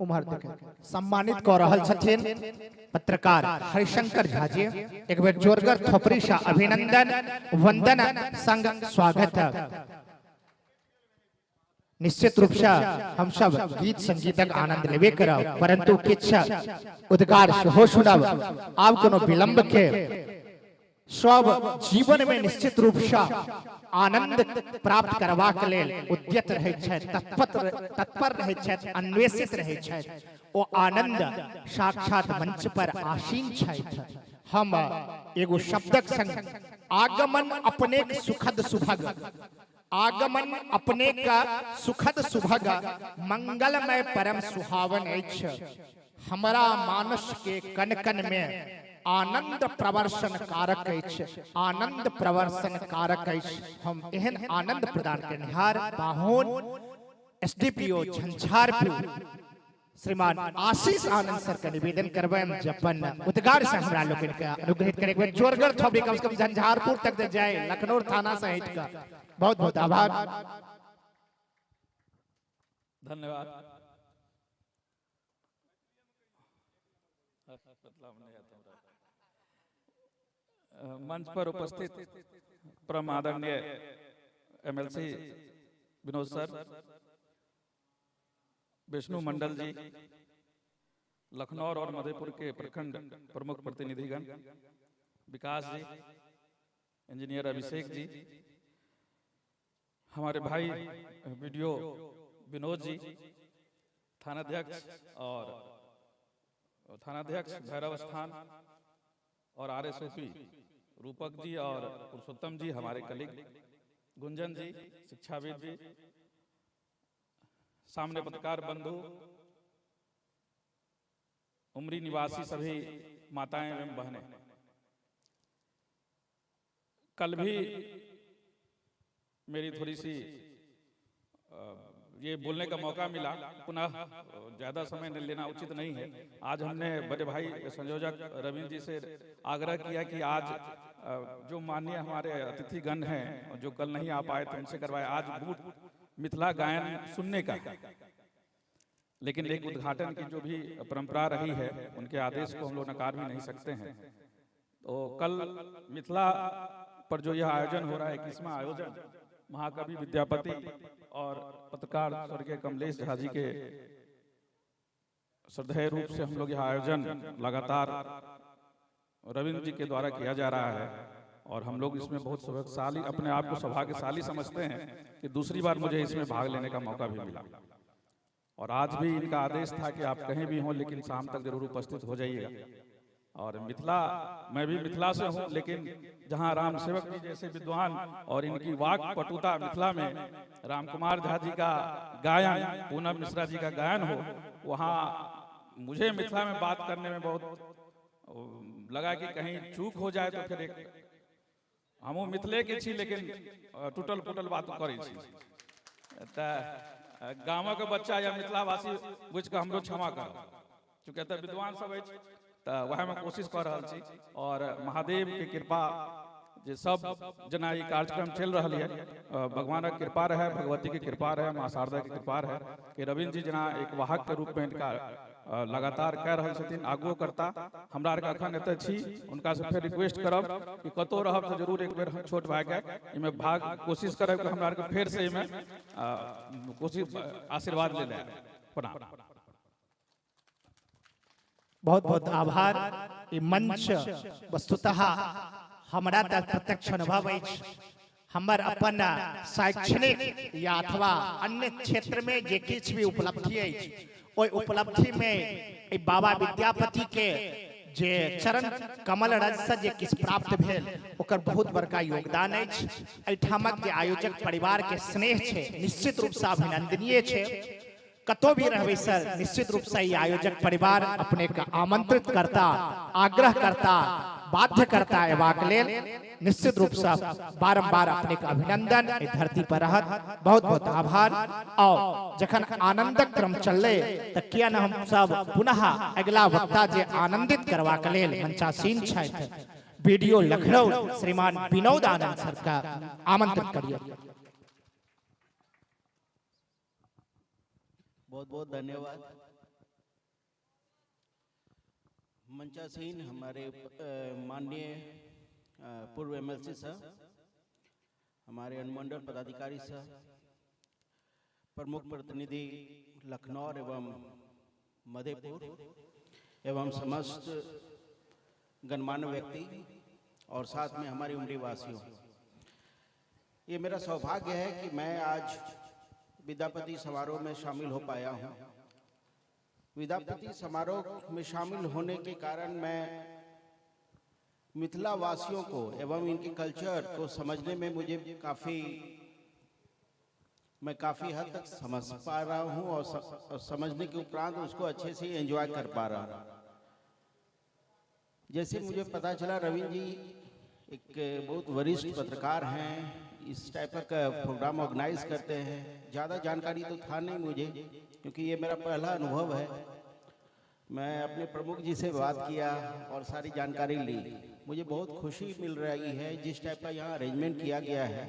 उम्हर देखे सम्मानित कऽ रहल छथिन पत्रकार हरिशंकर झा जी। एक बेर जोरगर थोपड़ी से अभिनंदन वंदन संग स्वागत। निश्चित रूप से हम सब गीत संगीतक आनंद लेबे करब, परंतु किछु उद्गार सेहो सुनब। आब कोनो विलंब के सब जीवन में निश्चित रूप से आनंद प्राप्त करबाक लेल उद्यत रहैत छथि, तत्पर रहैत छथि, अन्वेषित रहैत छथि। ओ आनंद साक्षात मंच पर आसीन छथि। हम एगो शब्दक संग आगमन अपने सुखद सुभग, आगमन अपने का सुखद सुभग मंगलमय परम सुहावन अछि। हमरा मानस के कन कन में आनंद प्रवर्षण कारक अछि, आनंद प्रवर्षण कारक अछि। हम एहन आनंद प्रदान करनिहार पाहुन एसडीपीओ झंझारपुर श्रीमान आशीष आनंद सर के निवेदन करबनि जे अपन उद्गार से हमरा लोकनि के अनुग्रहित करे। एक बेर जोरगर थोड़ी कम से कम झंझारपुर तक जे जाए, लखनऊ थाना से हटि कऽ। बहुत बहुत आभार, धन्यवाद। मंच पर उपस्थित परम आदरणीय एमएलसी विनोद सर, विष्णु मंडल जी, लखनऊ और मधेपुर के प्रखंड प्रमुख प्रतिनिधिगण, विकास जी, इंजीनियर अभिषेक जी, हमारे भाई वीडियो विनोद जी, थानाध्यक्ष और थानाध्यक्ष भैरव स्थान और आरएसओपी रूपक जी और पुरुषोत्तम जी, हमारे कलीग गुंजन जी, शिक्षाविद जी, सामने पत्रकार बंधु, उमरी निवासी सभी माताएं एवं बहनें, कल भी मेरी थोड़ी सी ये बोलने का मौका मिला, पुनः ज़्यादा समय लेना उचित नहीं है। आज हमने बड़े भाई संयोजक रविंद्र जी से आग्रह किया कि आज जो माननीय हमारे अतिथिगण हैं जो कल नहीं आ पाए थे उनसे करवाए आज बूट मिथिला गायन सुनने का, लेकिन एक उद्घाटन की जो भी परंपरा रही है उनके आदेश को हम लोग नकार भी नहीं सकते हैं। तो कल मिथिला पर जो यह आयोजन हो रहा है, 21वां आयोजन महाकवि विद्यापति और पत्रकार स्वर्गीय कमलेश झा जी के श्रद्धेय रूप से हम लोग यह आयोजन लगातार रविंद्र जी के द्वारा किया जा रहा है। और हम लोग इसमें बहुत सौभाग्यशाली, अपने आप को सौभाग्यशाली समझते हैं कि दूसरी बार मुझे इसमें भाग लेने का मौका भी मिला। और आज भी इनका आदेश था कि आप कहीं भी हों लेकिन शाम तक जरूर उपस्थित हो जाइएगा। और मिथिला, मैं भी मिथिला से हूँ, लेकिन जहाँ राम सेवक जी जैसे विद्वान और इनकी वाक पटुता मिथिला में राम कुमार झा जी का गायन, पूनम मिश्रा जी का गायन हो, वहाँ मुझे मिथिला में बात करने में बहुत लगा कि कहीं चूक हो जाए तो फिर एक हमहूँ मिथिले के छी लेकिन टूटल फूटल बात करै छी, तऽ गामक बच्चा या मिथिलावासी बुझि कऽ हमरो क्षमा करब, चूँकि एतऽ विद्वान सब अछि तऽ वएहमे कोशिश कऽ रहल छी। और महादेव के कृपा जे सब जेना ई कार्यक्रम चलि रहल यऽ, भगवानक कृपा रहै, भगवती के कृपा रहै, माँ शारदा के कृपा रहै कि रविन्द्र जी जेना एक वाहक के रूप में इनका लगातार कए रहल छथिन, आगुओ करता। हमरा आरके अखन एतऽ छी, हुनकासँ फेर रिक्वेस्ट करब कि कतहु रहब तऽ जरूर एक बेर छोट भाइके एहिमे भाग कोशिश करब कि हमरा आरके फेरसँ एहिमे कोशिश आशीर्वाद ले ले। प्रणाम। बहुत बहुत आभार। ई मंच वस्तुतः हमरा तऽ प्रत्यक्ष अनुभव अछि, हमर अपन शैक्षणिक या अथवा अन्य क्षेत्र में जे किछु भी उपलब्धि अछि, ओहि उपलब्धि में एहि बाबा विद्यापति के जे चरण कमल रज से जे किछु प्राप्त भेल ओकर बहुत बड़का योगदान अछि। एहिठामक जे आयोजक परिवार के स्नेह छै निश्चित रूप से अभिनंदनीय छै। कतौ भी रहबै सर, निश्चित रूप से ई आयोजक परिवार अपने के आमंत्रित करता, आग्रह करता, बाध्य करता अयबाक लेल। निश्चित रूप से बारंबार अपने के अभिनंदन एहि धरती पर रहत। बहुत बहुत आभार। और जखन आनंदक क्रम चललै तऽ किया न हम सब पुनः अगिला वक्ता जे आनंदित करबाक लेल मंचासीन छथि, वीडियो लखनऊ श्रीमान विनोद आनंद सर का आमंत्रित करियौ। बहुत बहुत धन्यवाद। मंचासीन हमारे माननीय पूर्व एमएलसी सर, हमारे अनुमंडल पदाधिकारी सर, प्रमुख प्रतिनिधि लखनऊ एवं मधेपुर एवं समस्त गणमान्य व्यक्ति और साथ में हमारी उमरी वासियों, ये मेरा सौभाग्य है कि मैं आज विद्यापति समारोह में शामिल हो पाया हूँ। विद्यापति समारोह में शामिल होने के कारण मैं मिथिला वासियों को एवं इनके कल्चर को समझने में मुझे मैं काफ़ी हद तक समझ पा रहा हूँ और समझने के उपरांत उसको अच्छे से एंजॉय कर पा रहा हूँ। जैसे मुझे पता चला रविंद्र जी एक बहुत वरिष्ठ पत्रकार हैं, इस टाइप का प्रोग्राम ऑर्गेनाइज करते हैं। ज़्यादा जानकारी तो था नहीं मुझे, क्योंकि ये मेरा पहला अनुभव है। मैं अपने प्रमुख जी से बात किया और सारी जानकारी ली। मुझे बहुत खुशी मिल रही है जिस टाइप का यहाँ अरेंजमेंट किया गया है,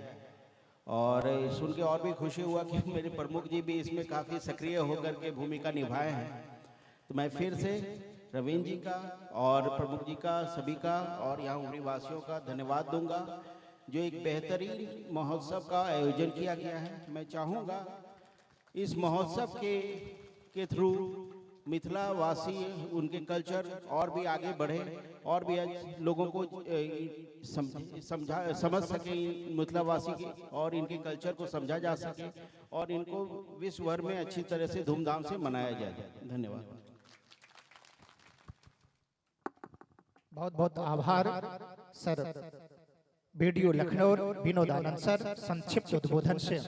और सुन के और भी खुशी हुआ कि मेरे प्रमुख जी भी इसमें काफ़ी सक्रिय होकर के भूमिका निभाए हैं। तो मैं फिर से रविंद्र जी का और प्रमुख जी का, सभी का और यहाँ उमरी वासियों का धन्यवाद दूंगा जो एक बेहतरीन महोत्सव का आयोजन किया गया है। मैं चाहूँगा इस महोत्सव के थ्रू मिथिला वासी उनके कल्चर और भी आगे बढ़े और भी लोगों को समझ सके मिथिला वासी के और इनके कल्चर को समझा जा सके और इनको विश्व भर में अच्छी तरह से धूमधाम से मनाया जाए। धन्यवाद। बहुत बहुत आभार sir. Video Lucknow Vinod Anand sir संक्षिप्त उद्बोधन से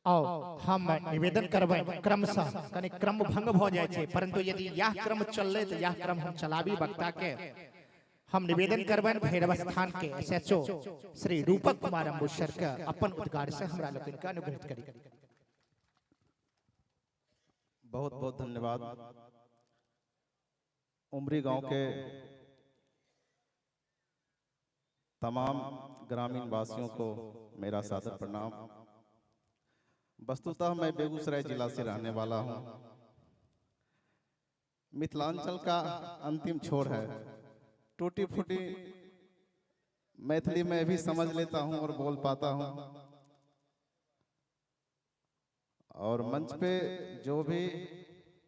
आओ हम निवेदन करबै क्रमशः कनि क्रम भंग भ जाइ छै, परंतु यदि यह क्रम चललै तऽ यह क्रम हम चलाबी वक्ता के। हम निवेदन करबनि भैरव स्थान के एसएचओ श्री रूपक कुमार अम्बुज सर के अपन उद्गार से हमरा लोकनि के अनुग्रहित करी। बहुत बहुत धन्यवाद। उमरी गांव के तमाम ग्रामीण वासियों को मेरा सादर प्रणाम। वस्तुतः मैं बेगूसराय जिला से रहने वाला हूं। मिथिलांचल का अंतिम छोर है। टूटी फूटी मैथिली में भी समझ लेता हूं और बोल पाता हूं। और मंच पे जो भी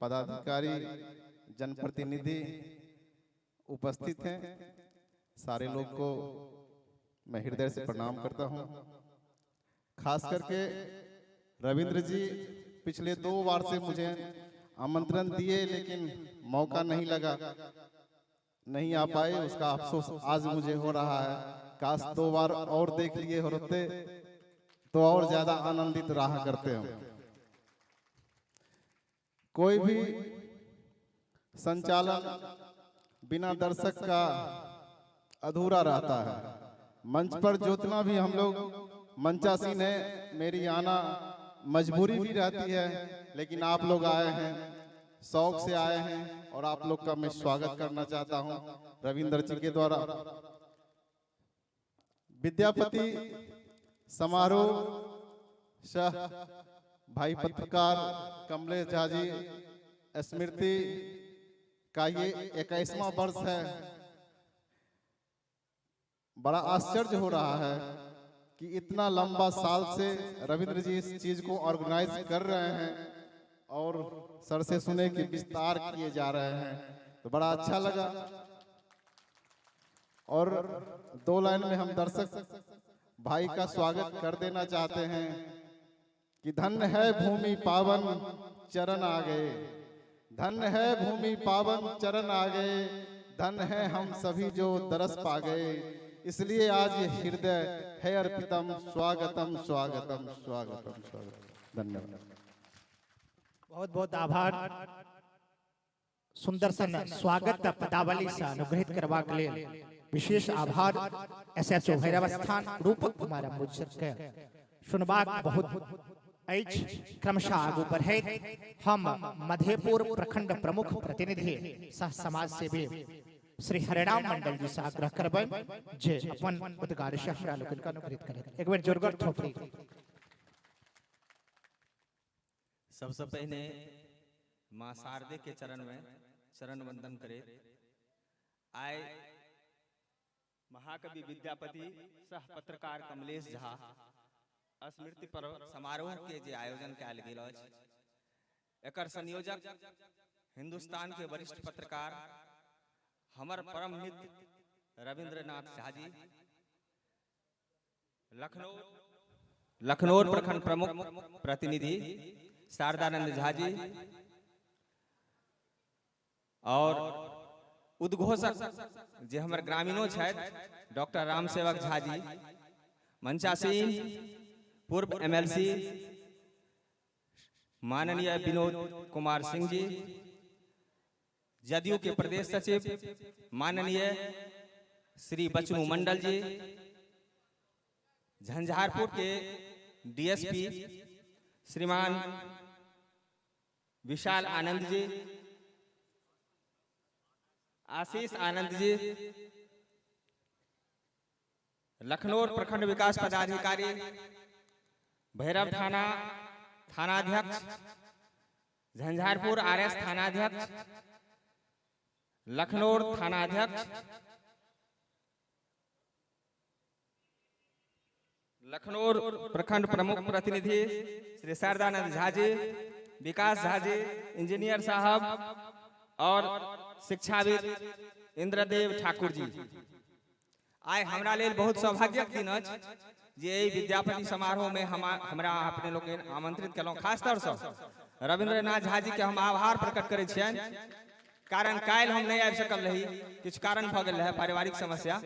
पदाधिकारी जनप्रतिनिधि उपस्थित हैं, सारे लोग को मैं हृदय से प्रणाम करता हूं। खास करके रविंद्र जी पिछले 2 बार से मुझे आमंत्रण दिए, लेकिन मौका नहीं लगा, नहीं आ पाए। उसका अफसोस आज मुझे हो रहा है। काश 2 बार और देख लिए होते तो और ज्यादा आनंदित रहा करते हम। कोई भी संचालन बिना दर्शक का अधूरा रहता है। मंच पर जितना भी हम लोग मंचासीन है, मेरी आना मजबूरी भी रहती है, लेकिन आप लोग आए हैं, शौक से आए हैं और आप लोग का मैं स्वागत करना चाहता हूं रविंद्र जी के द्वारा। विद्यापति समारोह सह भाई पत्रकार कमलेश झा जी स्मृति का ये 21वां वर्ष है। बड़ा आश्चर्य हो रहा है कि इतना लंबा साल से रविंद्र जी इस चीज को ऑर्गेनाइज कर रहे हैं और सर से सुने कि विस्तार किए जा रहे हैं, तो बड़ा अच्छा लगा। और 2 लाइन में हम दर्शक भाई का स्वागत कर देना चाहते हैं कि धन्य है भूमि पावन चरण आ गए, धन्य है भूमि पावन चरण आ गए, धन्य है हम सभी जो दरस पा गए, इसलिए आज ये हृदय है अर्पितम स्वागतम स्वागतम स्वागतम स्वागतम। धन्यवाद। बहुत बहुत आभार। सुंदर सन स्वागत पदावली से अनुग्रहित करबाक लेल विशेष आभार एसएचओ भैरव स्थान रूपक कुमार अंबुज के। सुनबाक बहुत अछि, क्रमशः आगू बढ़ैत हम मधेपुर प्रखंड प्रमुख प्रतिनिधि सह समाज सेवी श्री हरिराम मंडल जी से आग्रह करबै जे अपन उद्गार से हमरा लोकनि के अनुग्रहित करैत। एक बेर जोरगर थोपड़ी। सबसे पहिने माँ शारदे के चरण में चरण वंदन करे आए महाकवि विद्यापति सह पत्रकार कमलेश झा स्मृति पर्व समारोह के जे आयोजन कयल गेल अछि, एकर संयोजक हिंदुस्तान के वरिष्ठ पत्रकार हमर परम मित्र रविंद्रनाथ झा जी, लखनऊ प्रखंड प्रमुख प्रतिनिधि शारदानंद झा जी और उद्घोषक जे हमर ग्रामीणों छथि डॉक्टर रामसेवक झा जी, मंचासीन पूर्व एमएलसी माननीय विनोद कुमार सिंह जी, जदयू के प्रदेश सचिव माननीय श्री बचनू मंडल जी, झंझारपुर के डीएसपी श्रीमान विशाल आनंद जी, आशीष आनंद जी, लखनऊ प्रखंड विकास पदाधिकारी, भैरव थाना थानाध्यक्ष, झंझारपुर आरएस थानाध्यक्ष, लखनऊ थानाध्यक्ष, लखनऊ प्रखंड प्रमुख प्रतिनिधि श्री शारदानंद झा जी, विकास झा जी, इंजीनियर साहब और शिक्षाविद इंद्रदेव ठाकुर जी। आइ हमरा लेल बहुत सौभाग्यक दिन अछि जे एहि विद्यापति समारोह में हमरा अपने लोकनि आमंत्रित केलहुँ। खास तौर से रविंद्रनाथ झा जी के हम आभार प्रकट करै छियनि, कारण काल्हि हम नहीं आबि सकल रही, किछु कारण भऽ गेल रहै, पारिवारिक समस्या,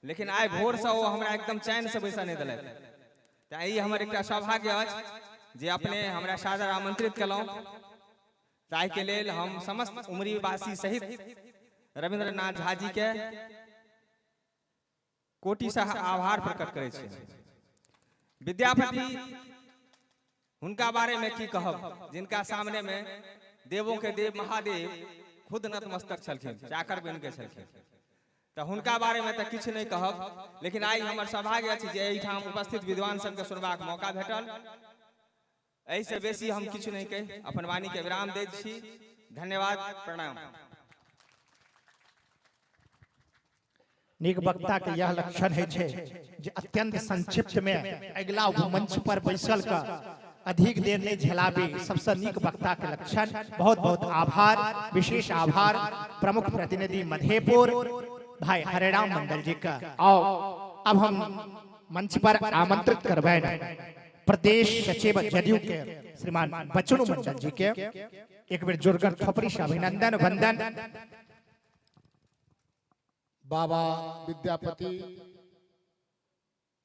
लेकिन आइ भोर से ओ हमरा एकदम चैन से बैसऽ नहि देलथि। तऽ ई हमर एकटा सौभाग्य अछि जे अपने हमरा सादर आमंत्रित केलहुँ। ताहिके लेल हम समस्त उमरीवासी सहित रविंद्रनाथ झा जी के कोटिशः आभार प्रकट करै छी। विद्यापति हुनका बारे में की कहब, जिनका सामने में देवों के देव महादेव खुद नतमस्तक छलखिन, चाकर बनि के छलखिन, तऽ हुनका बारे में तऽ किछु नहि कहब। लेकिन आइ हमर सौभाग्य अछि जे एहिठाम उपस्थित विद्वान सबके सुनबाक मौका भेटल। एहिसँ बेसी हम किछु नहि कहि अपन वाणी के विराम दैत छी। धन्यवाद, प्रणाम। नीक वक्ता के यह लक्षण है छे जे अत्यंत संक्षिप्त में अगिला मंच पर बैसल का अधिक देर नहीं झेलाबी, सबसे नीक वक्ता के लक्षण। बहुत बहुत आभार, विशेष आभार प्रमुख प्रतिनिधि मधेपुर भाई हरेराम मंडल जी का। आओ अब हम मंच पर आमंत्रित करबनि प्रदेश सचिव जदयू के श्रीमान बचनू मंडल जी के। एक बेर जोरगर थपड़ी से अभिनंदन वंदन। बाबा विद्यापति,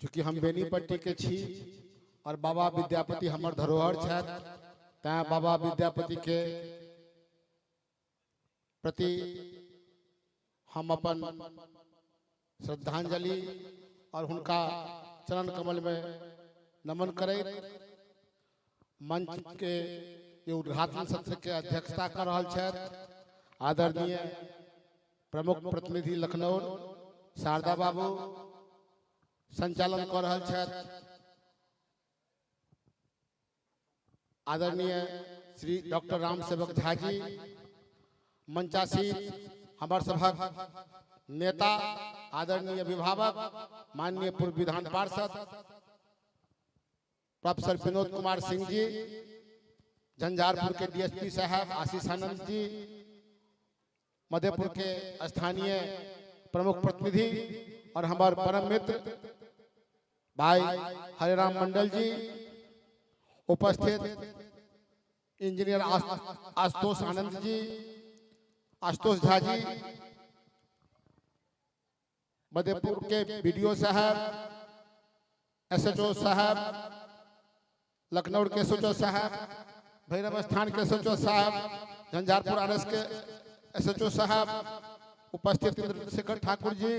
चूँकि हम बेनीपट्टी के छी और बाबा विद्यापति हमर धरोहर छथि, तैं बाबा विद्यापति के प्रति हम अपन श्रद्धांजलि और हुनका चरण कमल में नमन करैत मंच के ये उद्घाटन सत्र के अध्यक्षता कर रहल छथि आदरणीय प्रमुख प्रतिनिधि लखनऊ शारदा बाबू, संचालन कर रहल छथि आदरणीय श्री डॉक्टर राम सेवक झा जी, मंचासीन हमार सभक नेता आदरणीय अभिभावक माननीय पूर्व विधान पार्षद प्रोफेसर विनोद कुमार सिंह जी, झंझारपुर के डीएसपी साहब आशीष आनंद जी, मधेपुर के स्थानीय प्रमुख प्रतिनिधि और हमारे परम मित्र भाई हरेराम मंडल जी, उपस्थित इंजीनियर आशुतोष आनंद जी, आशुतोष झा जी, मधेपुर के बीडीओ साहब, एसएचओ साहब, लखनऊ के एसएचओ साहब, भैरव स्थान के एसएचओ साहब, झंझारपुर आरएस के एसएचओ साहब, उपस्थित इंद्रशेखर ठाकुर जी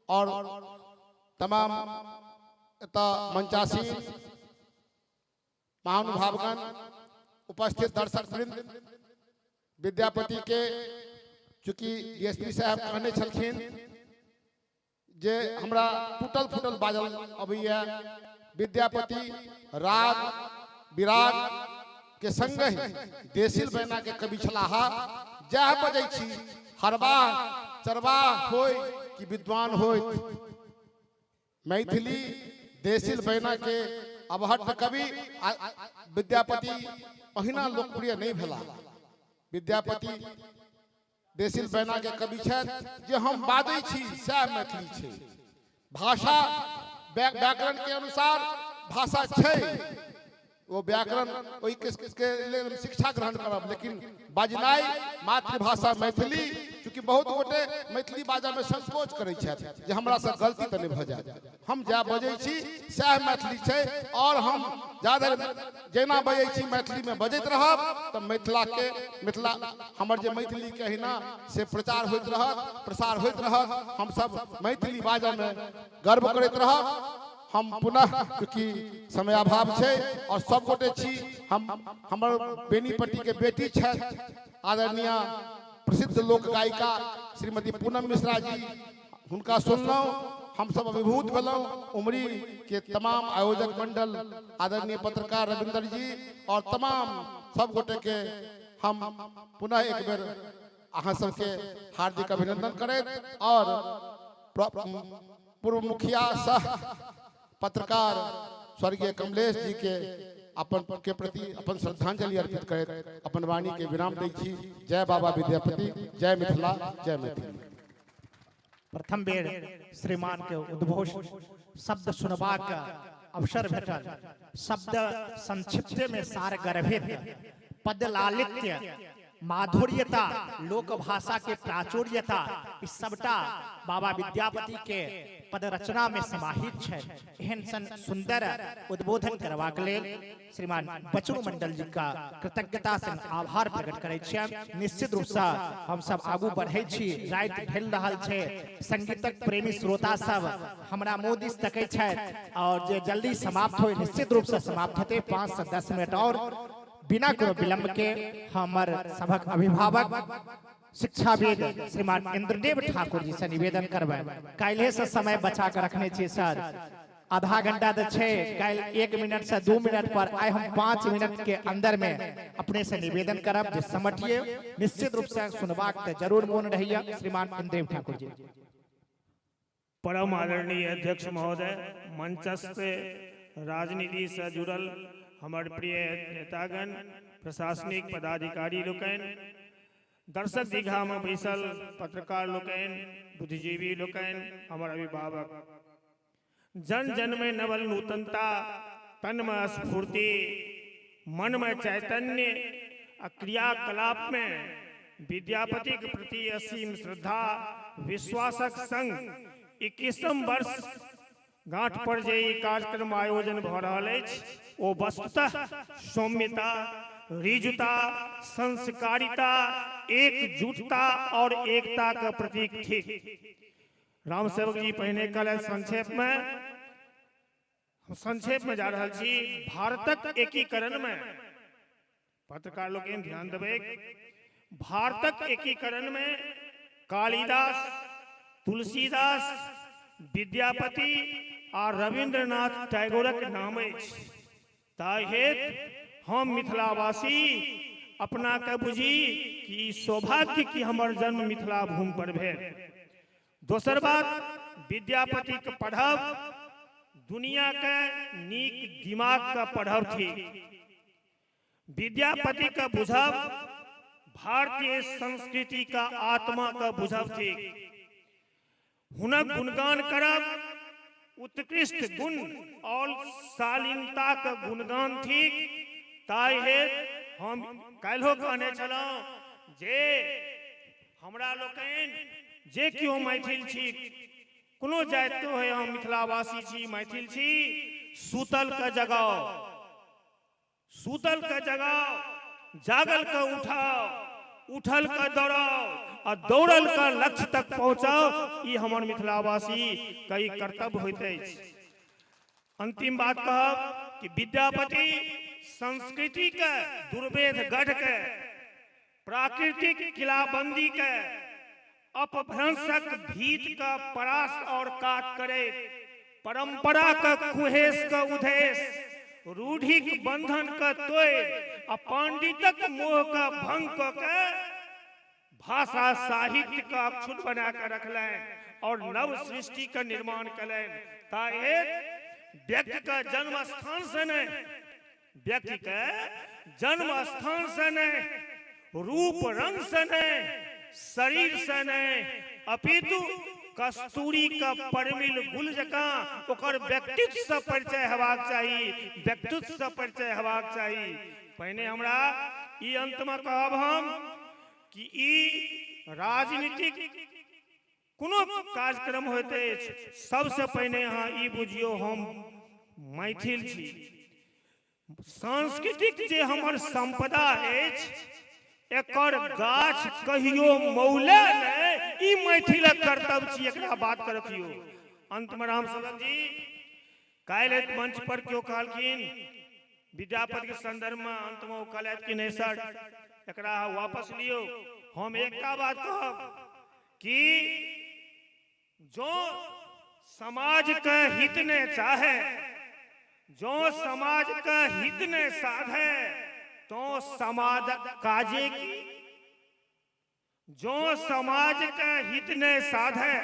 और तमाम मंचासीन महानुभावगण, उपस्थित दर्शक वृंद, विद्यापति के चूँकि डीएसपी साहब कहने छलखिन जे हमरा टूटल फूटल बाजल अबैया, विद्यापति राग विराग के संग ही देसिल बैना के कवि छलाह। जह बजै छी हरबाह चरबाह होय कि विद्वान होय, मैथिली देसिल बैना के अवहट्ट कवि विद्यापति अहिना लोकप्रिय नहीं भेला। विद्यापति देसिल बैना के कवि छथि जे हम बाजै छी सएह मैथिली छै। भाषा व्याकरण के अनुसार भाषा छै, वो व्याकरण ओहि के लेल शिक्षा ग्रहण करब, लेकिन बजनाइ मातृभाषा मैथिली, चूँकि बहुत गोटे मैथिली बाजऽ में संकोच करै छथि जे हमरा से गलती तऽ नहि भऽ जाय, हम जा बजै छी सएह मैथिली छै और हम जा धरि जेना बजै छी मैथिली में बजैत रहब तऽ मिथिला के मिथिला हमर जे मैथिली के अहिना से प्रचार होइत रहत, प्रसार होइत रहत। हम सब मैथिली बाजऽ में गर्व करैत रहब। हम पुनः चूँकि समयाभाव छै और सब गोटे छी, हम हमर बेनीपट्टी के बेटी छथि आदरणीय प्रसिद्ध लोक गायिका श्रीमती पूनम मिश्रा जी, हुनका सुनलहुँ हम सब अभिभूत भेलहुँ। उमरी के तमाम आयोजक मंडल आदरणीय पत्रकार रविंद्र जी और तमाम सब गोटे के हम पुनः एक बेर अहाँ सबके हार्दिक अभिनंदन करैत और पूर्व मुखिया सह पत्रकार स्वर्गीय कमलेश जी के अपन के प्रति अपन श्रद्धांजलि अर्पित करैत अपन वाणी के विराम दै छी। जय बाबा विद्यापति, जय मिथिला, जय मैथिली। प्रथम बेर श्रीमान के उद्घोष शब्द सुनबाक अवसर भेटल। शब्द संक्षिप्त में सार गर्भित, पद लालित्य, माधुर्यता, लोक भाषा के प्राचुर्यता, इस सबटा बाबा विद्यापति के पद रचना में समाहित छै। एहन सन सुंदर उद्बोधन करबाक लेल श्रीमान बचनू मंडल जी का कृतज्ञता संग आभार प्रकट करै छियनि। निश्चित रूप से हम सब आगू बढ़ै छी, राति ढलि रहल छै, संगीतक प्रेमी श्रोता सब हमरा मुँह दिस तकै छथि और जे जल्दी समाप्त होय निश्चित रूप से समाप्त हेतै। 5 से 10 मिनट और बिना कोनो विलंब के हमर सभक अभिभावक शिक्षाविद श्रीमान इंद्रदेव ठाकुर जी से निवेदन करबै। काल्हि से समय बचा के रखने छी सर, आधा घंटा तो छै, काल्हि 1 मिनट से 2 मिनट पर आइ हम 5 मिनट के अंदर में अपने से निवेदन करब जे समटिए। निश्चित रूप से सुनबाक तऽ जरूर मोन रहैया। श्रीमान इंद्रदेव ठाकुर जी। परम आदरणीय अध्यक्ष महोदय, मंचस्थ राजनीति से जुड़ल हमर प्रिय नेतागण, प्रशासनिक पदाधिकारी लोकनि, दर्शक दीघा में बैसल पत्रकार लोकनि, बुद्धिजीवी लोकनि, हमर अभिभावक, जन जन में नवल नूतनता, तन में स्फूर्ति, मन में चैतन्य आ क्रियाकलाप में विद्यापति के प्रति असीम श्रद्धा विश्वासक संग 21म वर्ष गांठ पर जे ई कार्यक्रम आयोजन भऽ रहल अछि ओ वस्तुतः सौम्यता, ऋजुता, संस्कारिता, एकजुटता और एकता के प्रतीक थिक। रामसेवक जी पहिने कहलथि संक्षेप में, हम संक्षेप में जा रहल छी। भारतक एकीकरण में पत्रकार लोकनि ध्यान देबै, भारतक एकीकरण में कालिदास, तुलसीदास, विद्यापति आ रविन्द्रनाथ टैगोरक नाम अछि। ताहि हेतु हम मिथिलावासी अपना के बुझी कि ई सौभाग्य कि हमर जन्म मिथिला भूमि पर भेल। दोसर बात, विद्यापति के पढ़ब दुनिया के नीक दिमाग के पढ़ब थिक। विद्यापति के बुझब भारतीय संस्कृति का आत्मा के बुझब थिक। हुनक गुणगान करब उत्कृष्ट गुण और शालीनता के गुणगान थिक। ताहि हेतु हम काल्हिओ कहने छलहुँ जे हमरा लोकनि जे केओ मैथिल छी, कोनो जाति होय, हम मिथिलावासी छी, मैथिल छी, सुतल के जगाओ, सुतल के जगाओ, जागल के उठाओ, उठल के दौड़ाओ आ दौड़ल के लक्ष्य तक पहुंचाओ। ई हमर मिथिलावासी कई कर्तव्य होइत अछि। अंतिम बात कहब कि विद्यापति संस्कृति के दुर्वेद गढ़ के, प्राकृतिक किलाबंदी के, अपभ्रंशक भीत का परास्त और काट करे, परंपरा का कुहेस का उधेस, रूढ़िक बंधन का तोड़ आ पांडितक मोह का भंग क के भाषा साहित्य का अक्षुण्ण बना के रखलनि और नव सृष्टि का निर्माण कलनि। ताहि व्यक्ति का जन्म स्थान से नहीं, व्यक्ति के जन्म स्थान से नहीं, रूप रंग से नहीं, शरीर से नहीं, अपितु कस्तूरी का परमिल गुल जकाँ ओकर व्यक्तित्व से परिचय हेबाक चाही, व्यक्तित्व से परिचय हेबाक चाही। पहिने हमरा ई अंत में कहब हम कि ई राजनीतिक कोनो कार्यक्रम होइत अछि, सबसे पहिने अहाँ ई बुझियौ हम मैथिल छी। सांस्कृतिक जे हमर संपदा अछि एकर गाछ कहियो मौले नहि, ई मैथिलक कर्तव्य छी, एकरा बात के रखियौ। अंत में रामसेवक जी, काल्हि मंच पर केओ कहलखिन विद्यापति के संदर्भ में, अंत में ओ कहलथि कि नहीं सर एकरा वापस लियौ। हम एकटा बात कहब कि जो समाज के हित ने चाहे, जो समाज के हित ने साधे, तो समाजक काजे की। जो समाज के हित ने साधे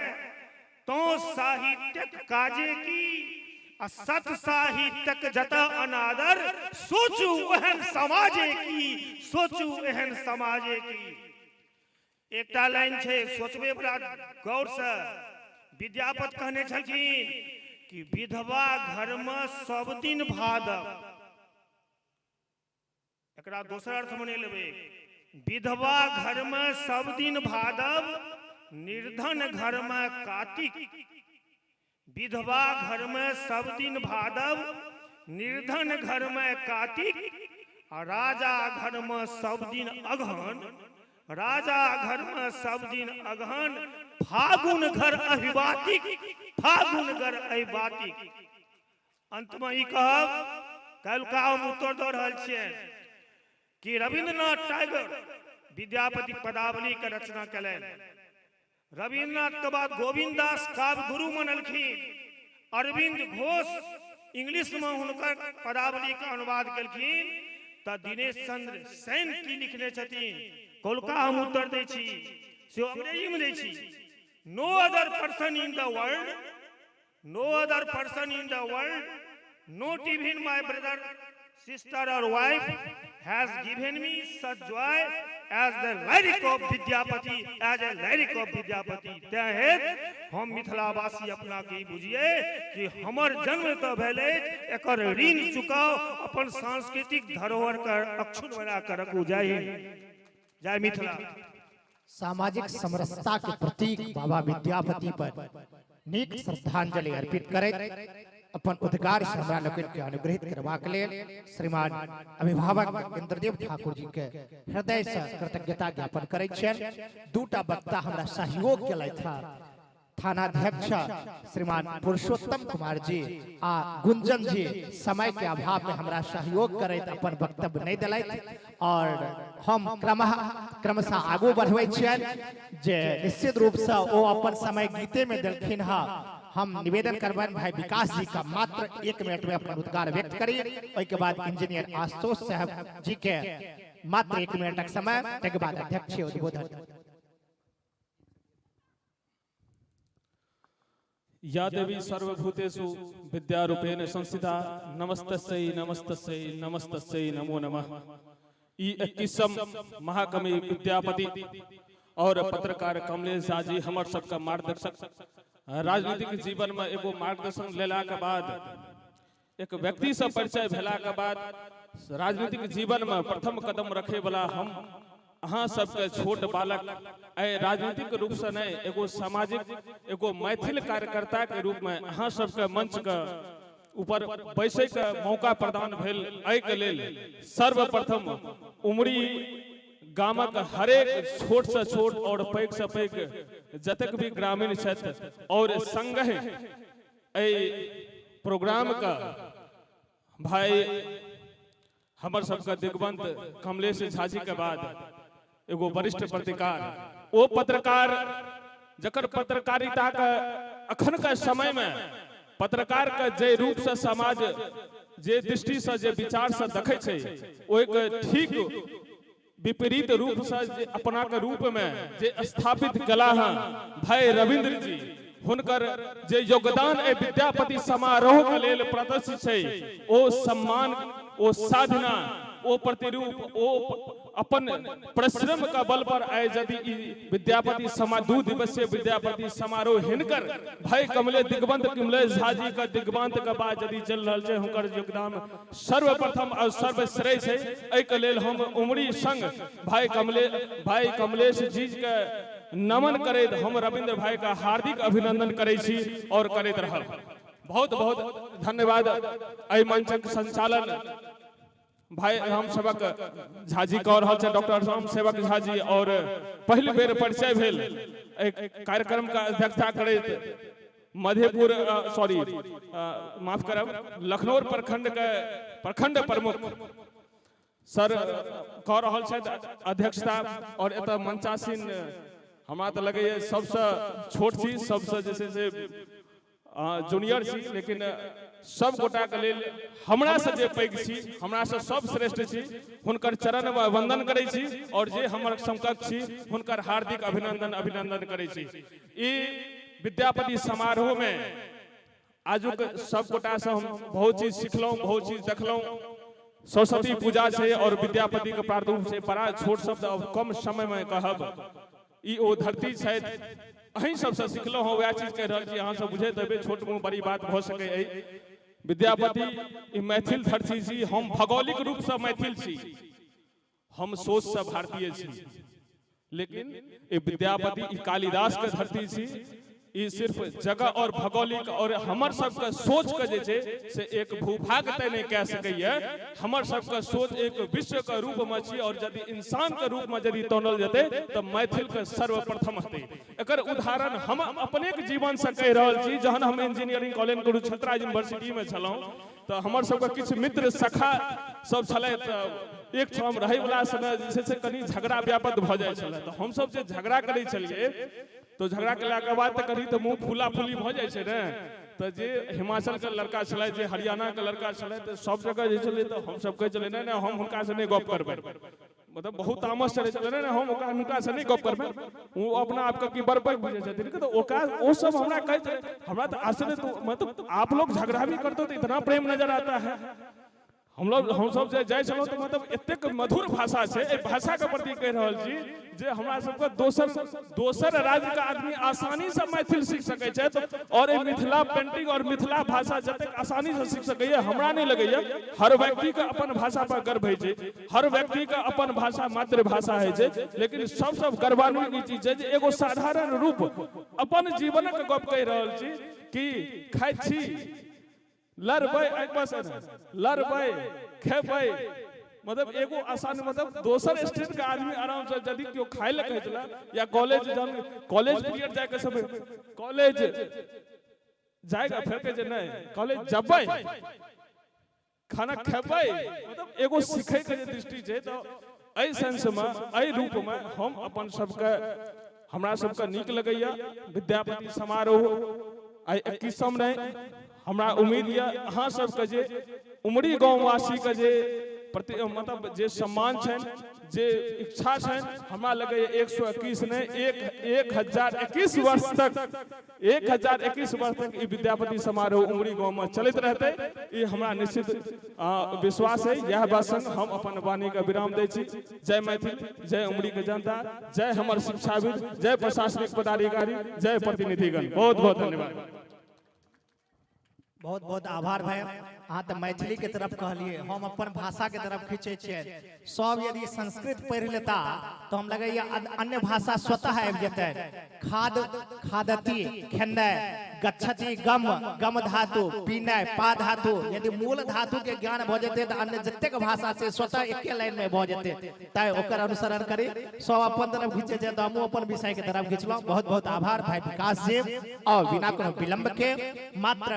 तो साहित्यक काजे की। आ सत साहित्यक जत अनादर, सोचू एहन समाजे की, सोचू एहन समाजे की। एकटा लाइन छै, सोचबे बड़ा गौर से। विद्यापति कहने छलखिन कि विधवा घर में सब दिन भादव, एकरा दोसर अर्थ में नहीं लेबै। विधवा घर में सब दिन भादव, निर्धन घर में कार्तिक। विधवा घर में सब दिन भादव, निर्धन घर में कार्तिक, आ राजा घर में सब दिन अगहन, राजा घर में सब दिन अगहन, फागुन घर अहिबातिक, फागुन घर अहिबातिक। अंत में ई कहब, काल्हिका हम उत्तर दऽ रहल छियनि कि रविन्द्रनाथ टैगोर विद्यापति पदावली के रचना कयलनि। रविन्द्रनाथ के बाद गोविंद दास काव्य गुरु मनलखिन। अरविंद घोष इंग्लिश में हुनकर पदावली के अनुवाद केलखिन। तऽ दिनेश चंद्र सेन की लिखने छथिन, कोलका हम उत्तर दै छी, से अंग्रेजी में दै छी। No other person in the world, no other person in the world, not even my brother sister or wife has given me such joy as the lyric of Vidyapati, as a lyric of Vidyapati. तें हेतु हम मिथिलावासी अपना के ई बुझिए कि हमर जन्म तऽ भेल अछि, एकर ऋण चुकाउ, अपन सांस्कृतिक धरोहर के अक्षुण्ण बना के रखू। जय हिंद, जय मिथिला। सामाजिक समरसता के प्रतीक बाबा विद्यापति पर नीक श्रद्धांजलि अर्पित करैत अपन उद्गार से हमरा लोकनि के अनुग्रहित करबाक लेल श्रीमान अभिभावक इंद्रदेव ठाकुर जी के हृदय से कृतज्ञता ज्ञापन करैत छियनि। दूटा वक्ता हमरा सहयोग केलथि हँ, थानाध्यक्ष श्रीमान पुरुषोत्तम कुमार जी आ गुंजन जी समय के अभाव में हमरा सहयोग करैत अपन वक्तव्य नहीं दिलथि और हम क्रमशः आगू बढ़बै छियनि जे निश्चित रूप से ओ अपन समय गीते में देलखिन हँ। हम निवेदन करबनि भाई विकास जी का मात्र 1 मिनट में अपन उद्गार व्यक्त करी, ओहिके बाद इंजीनियर आशुतोष साहब जी के मात्र 1 मिनटक समय, ताहिके बाद अध्यक्ष उद्बोधन। या देवी सर्वभूतेषु विद्यारूपेण संस्थिता नमस्तस्यै नमस्तस्यै नमस्तस्यै नमो नमः। ई 21म महाकवि विद्यापति और पत्रकार कमलेश झा जी हमर सबके मार्गदर्शक, राजनीतिक जीवन में एगो मार्गदर्शन लेला के बाद, एक व्यक्ति से परिचय भेला के बाद राजनीतिक जीवन में प्रथम कदम रखे वाला हम अहाँ सबके छोट बालक एहि राजनीतिक रूप से नहीं, एगो सामाजिक एगो मैथिल कार्यकर्ता के रूप में अहाँ सबके मंच के ऊपर बैसे के मौका प्रदान भेल। एहि के लेल सर्वप्रथम उमरी गामक हरेक छोट से छोट और पैघ से पैघ जतेक भी ग्रामीण छथि और संगहि एहि प्रोग्राम का भाई हमर सबके दिग्वंत कमलेश झा जी के बाद एगो वरिष्ठ पत्रकार, ओ पत्रकार जकर पत्रकारिता के अखन के समय में पत्रकार के जे रूप से समाज जे दृष्टि से जे विचार से देखै छै ओहिके ठीक विपरीत रूप से जे अपना के रूप में जे स्थापित कला हैं भाई रविंद्र जी, हुनकर जे योगदान एहि विद्यापति समारोह के लेल प्रदर्शित छै ओ सम्मान, ओ साधना, ओ प्रतिरूप, ओ अपन परिश्रम का बल पर आए यदि ई विद्यापति 2 दिवसीय विद्यापति समारोह हिनकर भाई कमले दिग्वंत कमलेश झा जी का दिग्वंत के बाद यदि चल रहल छै, हुनकर योगदान सर्वप्रथम और सर्वश्रेय छै। एहि के लेल हम उमरी संग भाई कमलेश जी के नमन करैत हम रविंद्र भाई का हार्दिक अभिनंदन करै छी और करैत रहब। बहुत बहुत धन्यवाद। एहि मंचक संचालन भाई राम सेवक झा जी कऽ रहल छै, डॉक्टर राम सेवक झा जी, और पहिल बेर परिचय भेल एक कार्यक्रम का अध्यक्षता करैत मधेपुर सॉरी माफ करब लखनऊ प्रखंड के प्रखंड प्रमुख सर कऽ रहल छथि अध्यक्षता। और एतऽ मंचासीन हमरा तऽ लगैए सबसँ छोट छी, सबसँ जे छै से जूनियर छी, लेकिन सब गोटा के लेल हमरा से जे पैघ छी, हमरा से सब श्रेष्ठ छी, हुनकर चरण में वंदन करै छी और जे हमर समकक्ष छी हुनकर हार्दिक अभिनंदन अभिनंदन करै छी। ई विद्यापति समारोह में आजुक सब गोटा से हम बहुत चीज सिखलहुँ, बहुत चीज देखलहुँ। सरस्वती पूजा छै और विद्यापति के प्रादुर्भाव से बड़ा छोट शब्द अब कम समय में कहब, ई ओ धरती छथि, अहीं सबसँ सिखलहुँ हँ, वएह चीज कहि रहल छी, अहाँ सब बुझैत हेबै, छोट मुँह बड़ी बात भऽ सकै अइ। विद्यापति ई मैथिल धरती छी, हम भौगोलिक रूपसँ मैथिल छी, हम सोचसँ भारतीय छी, लेकिन ई विद्यापति ई कालिदास के धरती छी। ई सिर्फ जगह और भौगोलिक और हमर सबके सोच के जे छै से एक भूभाग तय नहीं कह सकैए, हमर सबके सोच एक विश्व के रूप में छी और यदि इंसान के रूप में यदि तौलल जेतै तऽ मैथिल के सर्वप्रथम हेतै। एकर उदाहरण हम अपने के जीवन से कहि रहल छी। जहन हम इंजीनियरिंग कॉलेज कुरुक्षेत्रा यूनिवर्सिटी में छलहुँ तऽ हमर सबके किछु मित्र सखा सब छलै, तऽ एक ठाम रहैवला समय जे छै से कनि झगड़ा व्यापक भऽ जाइ छलै, तऽ हमसब जे झगड़ा करै छलियै तो झगड़ा केला के बाद तऽ कभी तऽ मुँह फूला फूली भऽ जाइ छै ने, तऽ जे हिमाचल के लड़का छलै, जे हरियाणा के लड़का छलै, तऽ सब जगह जे छलै तऽ हमसब कहै छलियै नहि नहि हम हुनकासँ नहि गप करबै, मतलब बहुत तामस चढ़ै छलै, नहि नहि हम हुनकासँ नहि गप करबै, ओ अपना आपके की बड़ पैघ बुझै छथिन, तऽ ओकरा ओ सब हमरा कहै छलै, हमरा तऽ आश्चर्य, मतलब आप लोग झगड़ा भी करते हो तो इतना प्रेम नजर आता है। हम लोग हमसब जे जाइ छलहुँ तऽ मतलब एतेक मधुर भाषा छै। एहि भाषाके प्रति कहि रहल छी जे हमरा सबके दोसर दोसर राज्यके आदमी आसानीसँ मैथिल सीख सकै छथि और एहि मिथिला पेंटिंग और मिथिला भाषा जतेक आसानीसँ सीख सकैए, हमरा नहि लगैए। हर व्यक्तिके अपन भाषा पर गर्व होइ छै, हर व्यक्तिके अपन भाषा मातृभाषा होइ छै, लेकिन सबसँ गर्वान्वित ई चीज छै जे एगो साधारण रूप अपन जीवनक गप कहि रहल छी कि खाइ छी लड़बै, बस लड़बै खेबै, मतलब एगो आसान, मतलब दोसर स्टेट के आदमी आराम से यदि केओ खाय लए कहै छलै या कॉलेज जहन कॉलेज पीरियड जाके सब कॉलेज जाएगा, फेर कहै छै नहि कॉलेज जबै खाना खेबै, मतलब एगो सीखै के जे दृष्टि छै। तऽ एहि सेंसमे, एहि रूपमे हम अपन सबके, हमरा सबके नीक लगैया विद्यापति समारोह। आइ 21म नहि, हमरा उम्मीद यऽ अहाँ सबके जे उमरी गाँववासीके जे प्रति मतलब जे सम्मान छनि, जे इच्छा छनि, हमरा लगैए 121 नहि, 1021 वर्ष तक, 1021 वर्ष तक ई विद्यापति समारोह उमरी गाँवमे चलैत रहतै, ई हमरा निश्चित विश्वास है। इएह बात संग हम अपन वाणीके विराम दै छी। जय मैथिल, जय उमरीके जनता, जय हमर शिक्षाविद, जय प्रशासनिक पदाधिकारी, जय प्रतिनिधिगण। बहुत बहुत धन्यवाद। बहुत बहुत आभार भाई। अहाँ तऽ मैथिली के तरफ कहलिए, हम अपन भाषा के तरफ खींचे छियै। सब यदि संस्कृत पढ़ि लेता तऽ हम लगैया अन्य भाषा स्वतः आबि जेतै। खाद खादति खेनाइ, गच्छति गम, गम धातु पीनाइ, पा धातु, यदि मूल धातु के ज्ञान भऽ जेतै तऽ अन्य जतेक भाषा छै स्वतः एके लाइन में भऽ जेतै। तैं ओकर अनुसरण करी। सब अपन तरफ खींचे छै तऽ हमहूँ अपन विषय के तरफ खींचलहुँ। बहुत बहुत आभार भाई विकास जी। और बिना कोनो विलंब के मात्र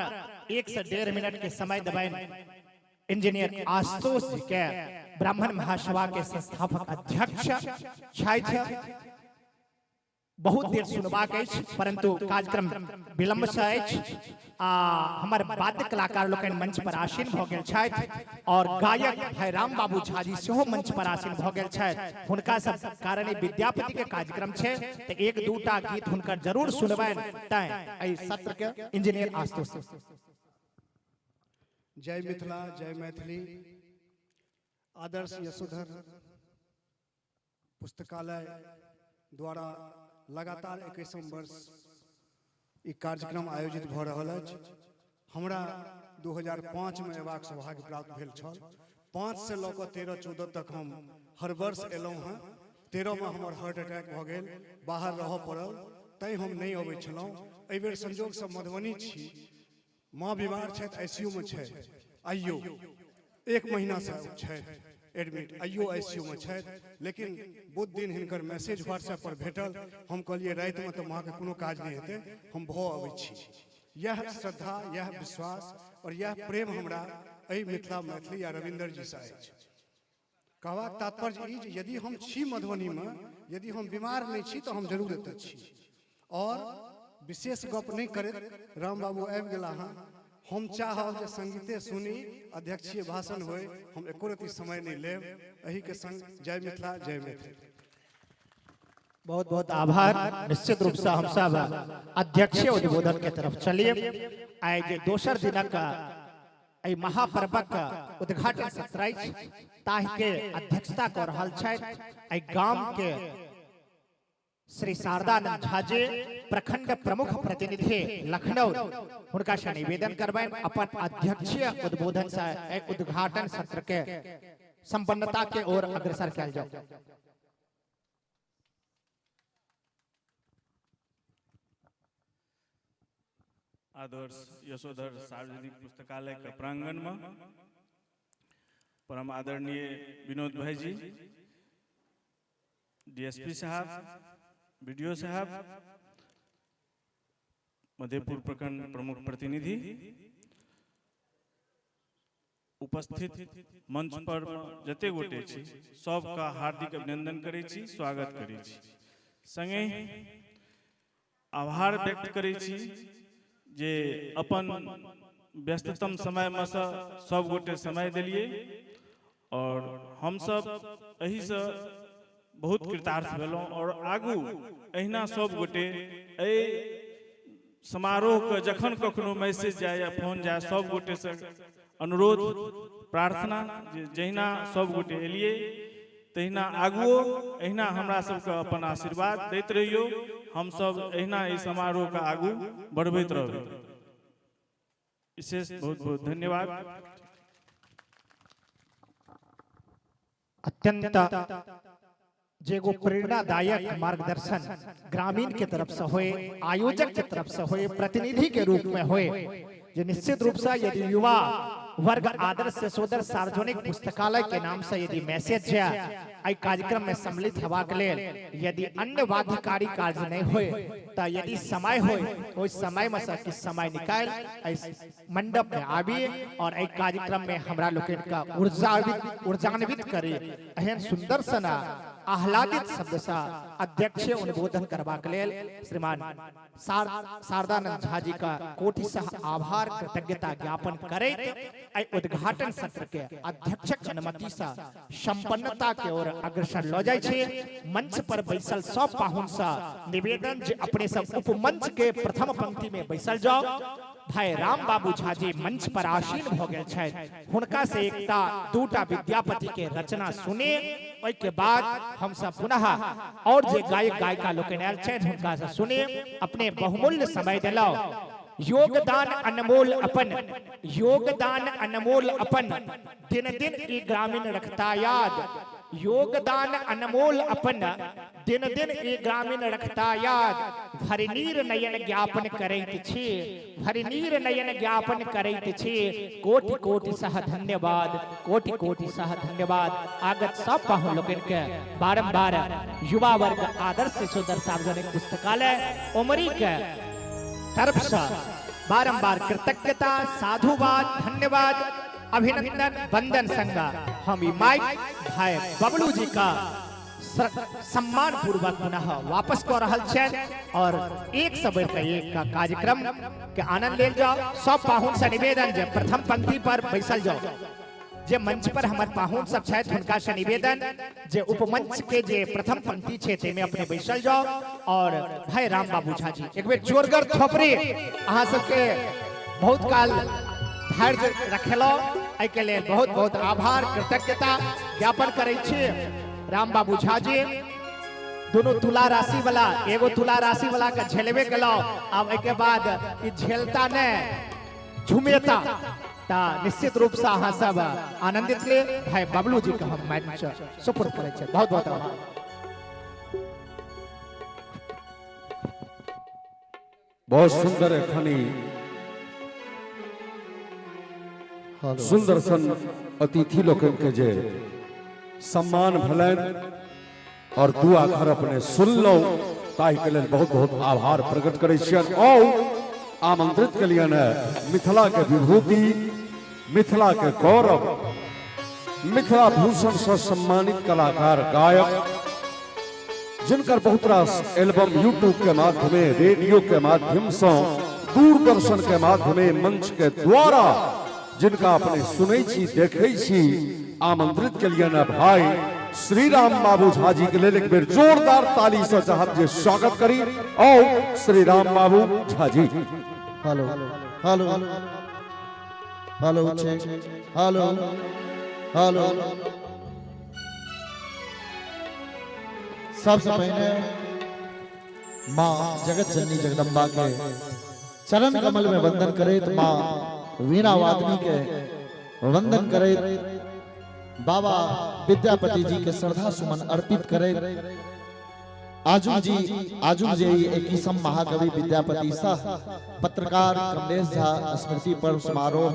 1 से 1.5 मिनट के समय देबनि इंजीनियर आशुतोष जी के, ब्राह्मण महासभा के संस्थापक अध्यक्ष छथि। बहुत देर सुनबाक अछि, परंतु कार्यक्रम विलंब से अछि आ हमर वाद्य कलाकार लोकनि मंच पर आसीन भऽ गेल छथि और गायक भाई राम बाबू झा जी सेहो मंच पर आसीन भऽ गेल छथि। हुनका सब कारण ई विद्यापति के कार्यक्रम छै तऽ एक दूटा गीत हुनकर जरूर सुनबनि। तैं एहि सत्र के इंजीनियर आशुतोष। जय मिथिला, जय मैथिली। आदर्श यशोधर पुस्तकालय द्वारा लगातार 21म वर्ष ई कार्यक्रम आयोजित भऽ रहल अछि। हमरा 2005 में अयबाक सौभाग्य प्राप्त भेल छल। 5 से लऽ कऽ 13-14 तक हम हर वर्ष एलहुँ हँ। 13 में हमर हार्ट अटैक भऽ गेल, बाहर रहऽ पड़ल, तैं हम नहि अबै छलहुँ। एहिबेर संजोगसँ मधुबनी छी, माँ बीमार छथि, आईसीयू में छथि, आइयो 1 महीनासँ छथि एडमिट, आइयो आईसीयू में छथि। लेकिन बुध दिन हिनकर मैसेज व्हाट्सएप पर भेटल। हम कहलियै रातिमे तऽ माँके कोनो काज नहि हेतै, हम भऽ अबै छी। यह श्रद्धा, यह विश्वास और यह प्रेम हमरा एहि मिथिला मैथिली या रविन्द्र जी से अछि। कहबाक तात्पर्य ई जे यदि हम छी मधुबनीमे, यदि हम बीमार नहि छी तऽ हम जरूर एतऽ छी। और विशेष गप नहि करैत राम बाबू आबि गेला हँ। हम चाहब जे संगीते सुनी, अध्यक्षीय भाषण होय, हम एको रत्ती समय नहि लेब। एहिके संग जय मिथिला, जय मैथिली। बहुत बहुत आभार। निश्चित रूप से हम सब अध्यक्षीय उद्बोधन के तरफ चलिए। आइ जे दोसर दिनक एहि महापर्वक उद्घाटन सत्र अछि ताहि के अध्यक्षता कऽ रहल छथि एहि गाम के श्री शारदानंद झा जी, प्रखंड प्रमुख प्रतिनिधि लखनऊ। हुनका से निवेदन करबनि अपन अध्यक्षीय उद्बोधन से एहि उद्घाटन सत्र के संपन्नता के ओर अग्रसर कयल जाओ। आदर्श यशोधर सार्वजनिक पुस्तकालय के प्रांगण में परम आदरणीय विनोद भाई जी, डीएसपी साहब, बीडीओ साहब, मधेपुर प्रखंड प्रमुख प्रतिनिधि, उपस्थित मंच पर जते गोटे छी सबका हार्दिक अभिनंदन करै छी, स्वागत करै छी। संगे आभार व्यक्त करै छी जे अपन व्यस्ततम समय में से सब गोटे समय देलिए और हम सब एहिसँ बहुत कृतार्थ भेलहुँ और आगू एहिना सब गोटे एहि समारोह के जखन कखनो मैसेज जाय या फोन जाय सब गोटे से अनुरोध प्रार्थना जे जहिना सब गोटे एलियै तहिना आगुओ एहिना हमरा सबके अपन आशीर्वाद दैत रहियौ। हमसब एहिना एहि समारोहके आगू बढ़बैत रहबै। विशेष बहुत बहुत धन्यवाद। अत्यंत जे एगो प्रेरणादायक मार्गदर्शन ग्रामीण के तरफ से होए, आयोजक के तरफ से होए, प्रतिनिधि के रूप में होए, जे निश्चित रूप से यदि युवा वर्ग आदर्श शोधर सार्वजनिक पुस्तकालय के नाम से यदि मैसेज जाए एहि कार्यक्रम में सम्मिलित हेबाक लेल यदि अन्य बाध्यकारी कार्य नहीं होए तो यदि समय होए ओहि समय में से किछु समय निकालि एहि मंडप में आबी और एहि कार्यक्रम में हमरा लोकनि के ऊर्जान्वित करी। एहन सुंदर सना आह्लादित शब्द से अध्यक्ष उद्बोधन करबाक लेल श्रीमान शारदानंद झा जी का कोटिशः आभार कृतज्ञता ज्ञापन करैत एहि उद्घाटन सत्र के अध्यक्षक अनुमति से संपन्नता के ओर अग्रसर ल जाइ छी। मंच पर बैसल सब पाहुन से निवेदन जे अपने सब उपमंच के प्रथम पंक्ति में बैसल जाओ। भाई राम बाबू झा जी मंच पर आसीन भ गेल छथि, हुनका से एकटा दूटा विद्यापति के रचना सुने ओहि के बाद हम सब पुनः और जे गायक गायिका लोकनि आयल छथि हुनका से सुने। अपने बहुमूल्य समय देलहुँ, योगदान अनमोल अपन, योगदान अनमोल अपन, दिन दिन ई ग्रामीण रखता याद, योगदान अनमोल अपन, दिन दिन ई ग्रामीण रखता याद, भरिनीर नयन ज्ञापन करैत छी, भरिनीर नयन ज्ञापन करैत छी, कोटि कोटि सह धन्यवाद, कोटि कोटि सह धन्यवाद। आगत सब पाहुन लोकनि के बारंबार युवा वर्ग आदर्श सुंदर सार्वजनिक पुस्तकालय उमरी के तरफ से बारंबार कृतज्ञता, साधुवाद, धन्यवाद, अभिनंदन, वंदन संगा हम ई माइक भाई बबलू जी का सम्मान पूर्वक पुनः वापस कर रहल छनि और एक से बढ़िकर एक का कार्यक्रम के आनंद लेल जाओ। सब पाहुन से निवेदन जे प्रथम पंक्ति पर बैसल जाओ, जे मंच पर हमर पाहुन सब छथि हुनका से निवेदन जे उपमंच के जे प्रथम पंक्ति छै ताहिमे अपने बैसल जाओ। और भाई राम बाबू झा जी एक बेर जोरगर थोपड़ी, अहाँ सबके बहुत काल धैर्य रखेलहुँ एहिके लेल बहुत बहुत आभार कृतज्ञता ज्ञापन करै छी। राम बाबू झा जी दोनों तुला राशि वाला, एगो तुला राशि वाला के झेलबे केलहुँ, आब एहिके बाद ई झेलता नहि झुमेता, ता निश्चित रूप से अहाँ सब आनंदित ले। भाई बबलू जी के हम मंच सुपुर्द करै छी, बहुत बहुत आभार। बहुत सुंदर एखनी सुंदर सन अतिथि लोकनि के जे सम्मान भेलनि और दू आखर अपने सुनलहुँ ताहि के लेल बहुत बहुत आभार प्रकट करै छियनि और आमंत्रित केलियनि मिथिला के विभूति, मिथिला के गौरव, मिथिला भूषण से सम्मानित कलाकार गायक, जिनकर बहुत रास एल्बम यूट्यूब के माध्यम, रेडियो के माध्यम से, दूरदर्शन के माध्यम, मंच के द्वारा जिनका अपने सुनै छी देखै छी, आमंत्रित केलियनि भाई श्री राम बाबू झा जी के लेल एक बेर जोरदार ताली से चाहब जे स्वागत करी। और Shri Ram Babu Jha ji. Hello hello hello check hello hello. सबसे पहले माँ जगत जननी जगदम्बा के चरण कमल में वंदन करैत, माँ वीणा वादिनी के वंदन करैत, बाबा विद्यापति जी के श्रद्धा सुमन अर्पित करैत, आजुक जे 21म महाकवि विद्यापति सह पत्रकार कमलेश झा स्मृति पर्व समारोह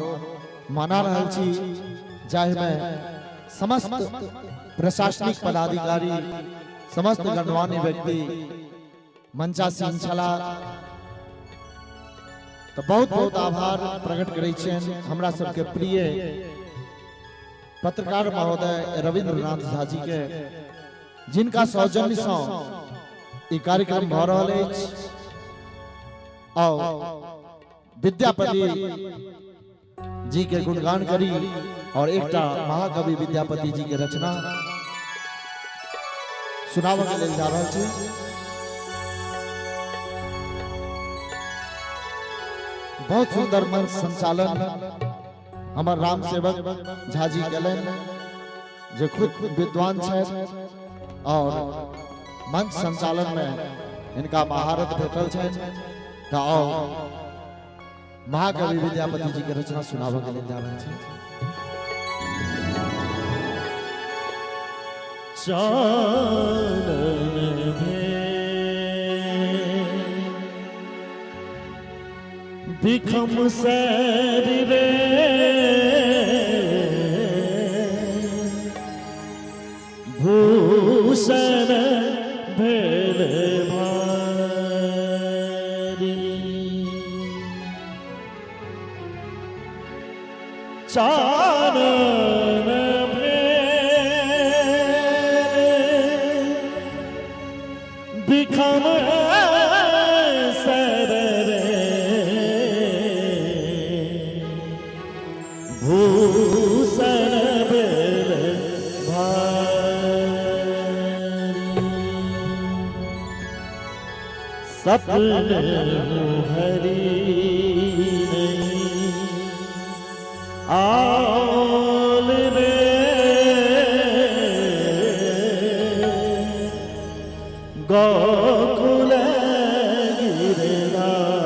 मना रहल छी, जाहिमे समस्त प्रशासनिक पदाधिकारी, समस्त गणमान्य व्यक्ति मंचासीन छला। तो बहुत बहुत आभार प्रकट करै छियनि हमरा सबके प्रिय पत्रकार महोदय रविन्द्रनाथ झा जी के, जिनका सौजन्य से ई कार्यक्रम भऽ रहल अछि। और विद्यापति जी के गुणगान करी और एकटा महाकवि विद्यापति जी के रचना सुनाबऽ के लेल जा रहल छी। बहुत सुंदर मंच संचालन हमर राम सेवक झा जी केलनि, जे खुद विद्वान छथि और मंच संचालन में हिनका महारत भेटल छनि। तऽ आउ महाकवि विद्यापति जी के रचना सुनाबऽ के लेल जा रहल छी। चानन भेल बिखम सैर रे, भूषण भेल भारी। चानन भेल बिखम सर रे, भूषण भेल भारी। सपने हरि नहीं आल रे, गोकुल गिरधारी।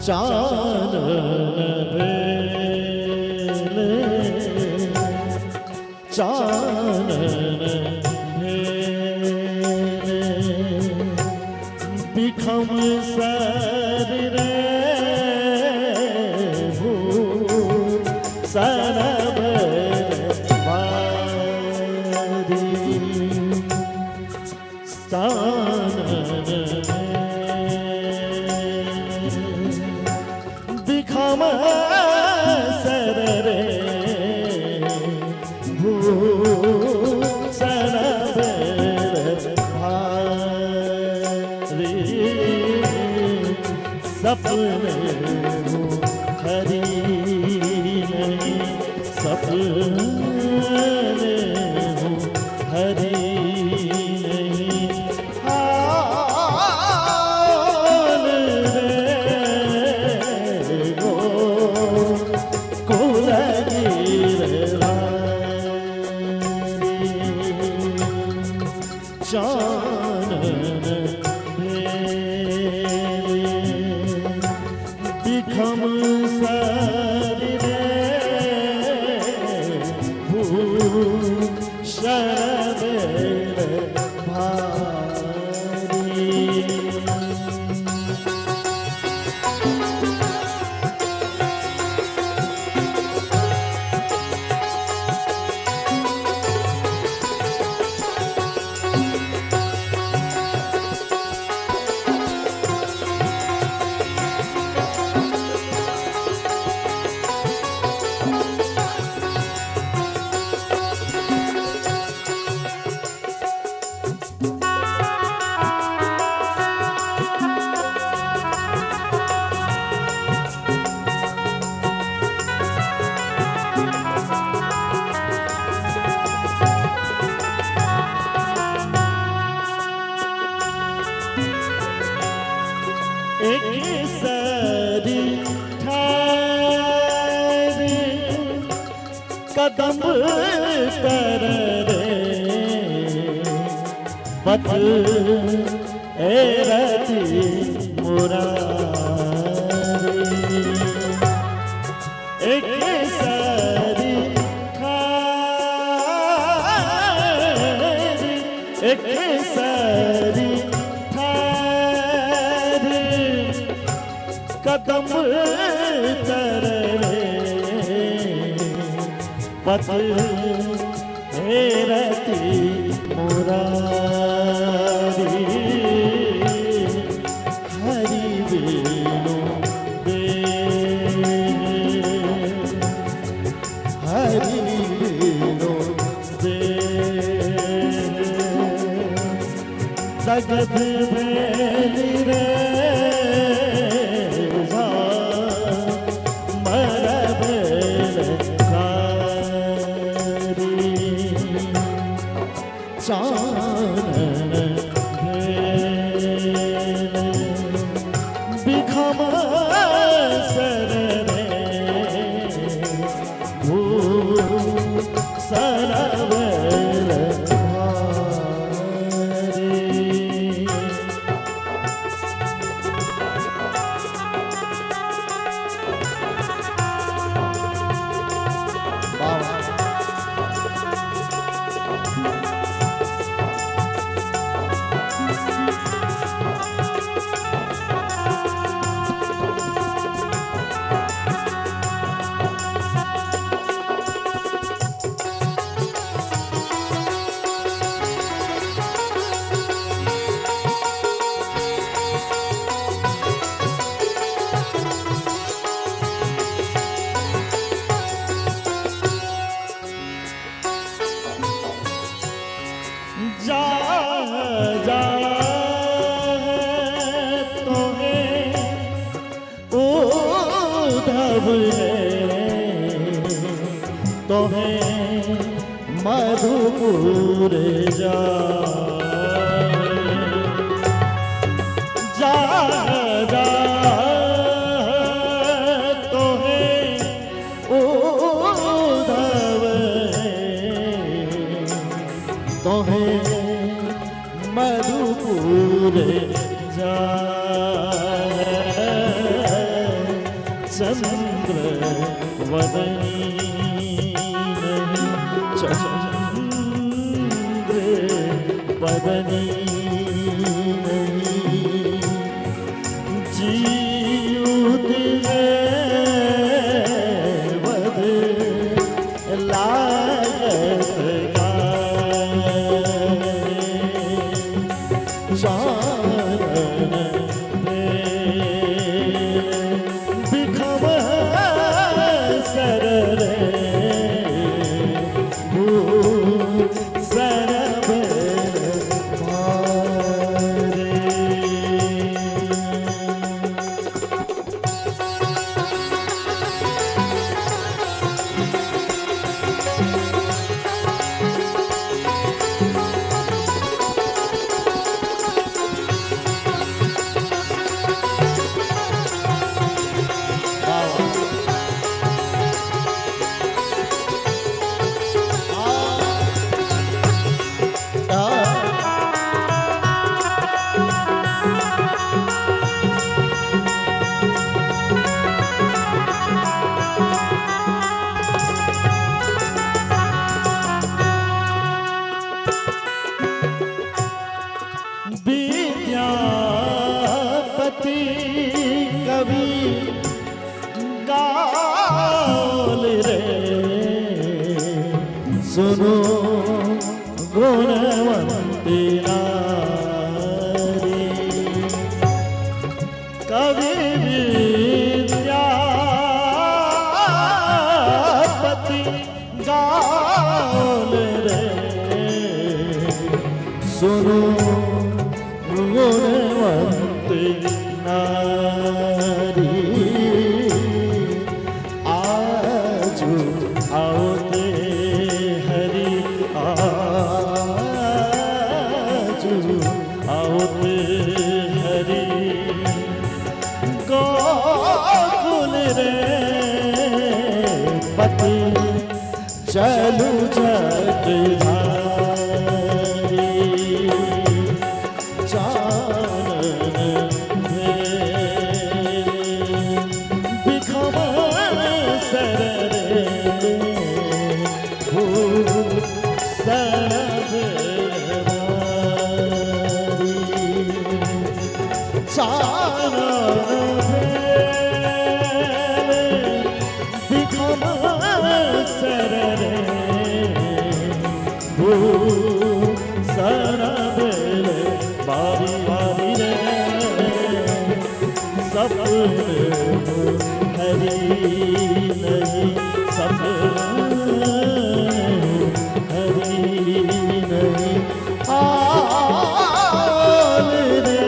चानन भेल, चानन भेल बिखम सर रे, भूषण भेल भारी। चानन भेल बिखम सर रे, भूषण भेल भारी। सपने हरि नहीं, सपने हरि नहीं आल रे, गोकुल गिरधारी। चानन भेल बिखम सर रे, भूषण भेल भारी। एक सरी ठार कदम तर रे, बत ए रति मुरारी। एक सरी ठार, एक सरी ठार कदम तर रे, पत हे रति मुरारी। हरि बिनु दे, हरि बिनु दे, जगत भेल रे मर भेल सारी। चानन भेल बिखम जा जा तोहे उद्धव रे तोहे मधुपुर जा जा जा तोहे उद्धव तोहे मधुपुर जा चंद्र वदनी नहीं चंद्र बदनी नहीं जीव वध लागत चारण बिखम सर रे भू सरब विद्यापति कवि गाल रे सुनो गुणवंती नारी कवि विद्यापति गाल रे सुनो गुणवंत नारी आजू आओते हरि आजू आओते हरि गोकुल रे पति चलू जट धारी चानन बिखम सर रे भू सरब चानन बिखम सर रे भू सरब बारी बारी रे सपने हरी नहीं सपने हरी नहीं आल रे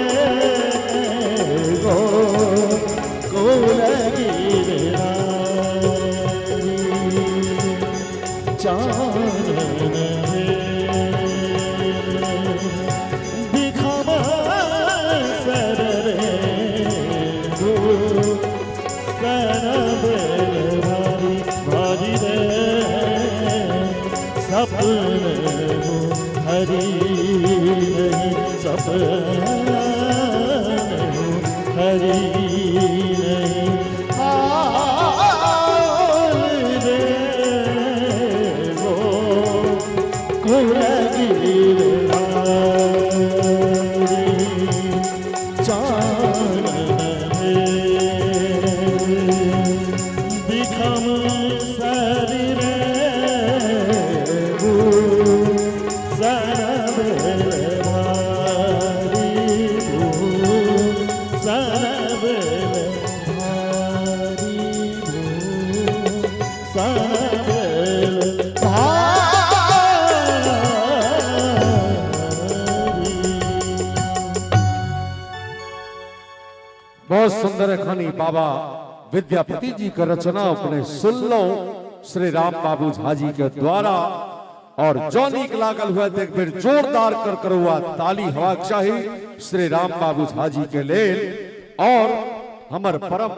गो गोलगिरी चानन बिखम सर रे गो सरब भारी भारी रे सपने हरी नहीं सपने हरी नहीं आल रे गो बिखम शरीर सरब भारी बहुत सुंदर एखन बाबा विद्यापति जी के रचना अपने सुनलो श्री राम बाबू झा जी के द्वारा। और जो नीक लागल हुआ तो एक बेर जोरदार कर करुआ ताली हवा चाही श्री राम बाबू झा जी के लेल। और हमर परम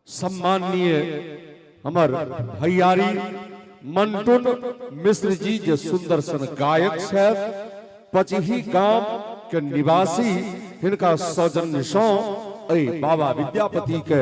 सम्माननीय हमर भैयारी मंटुन मिश्र जी जे सुंदर सन गायक छथि, पचही गाम के निवासी, हिनका सौजन्य सं एहि बाबा विद्यापति के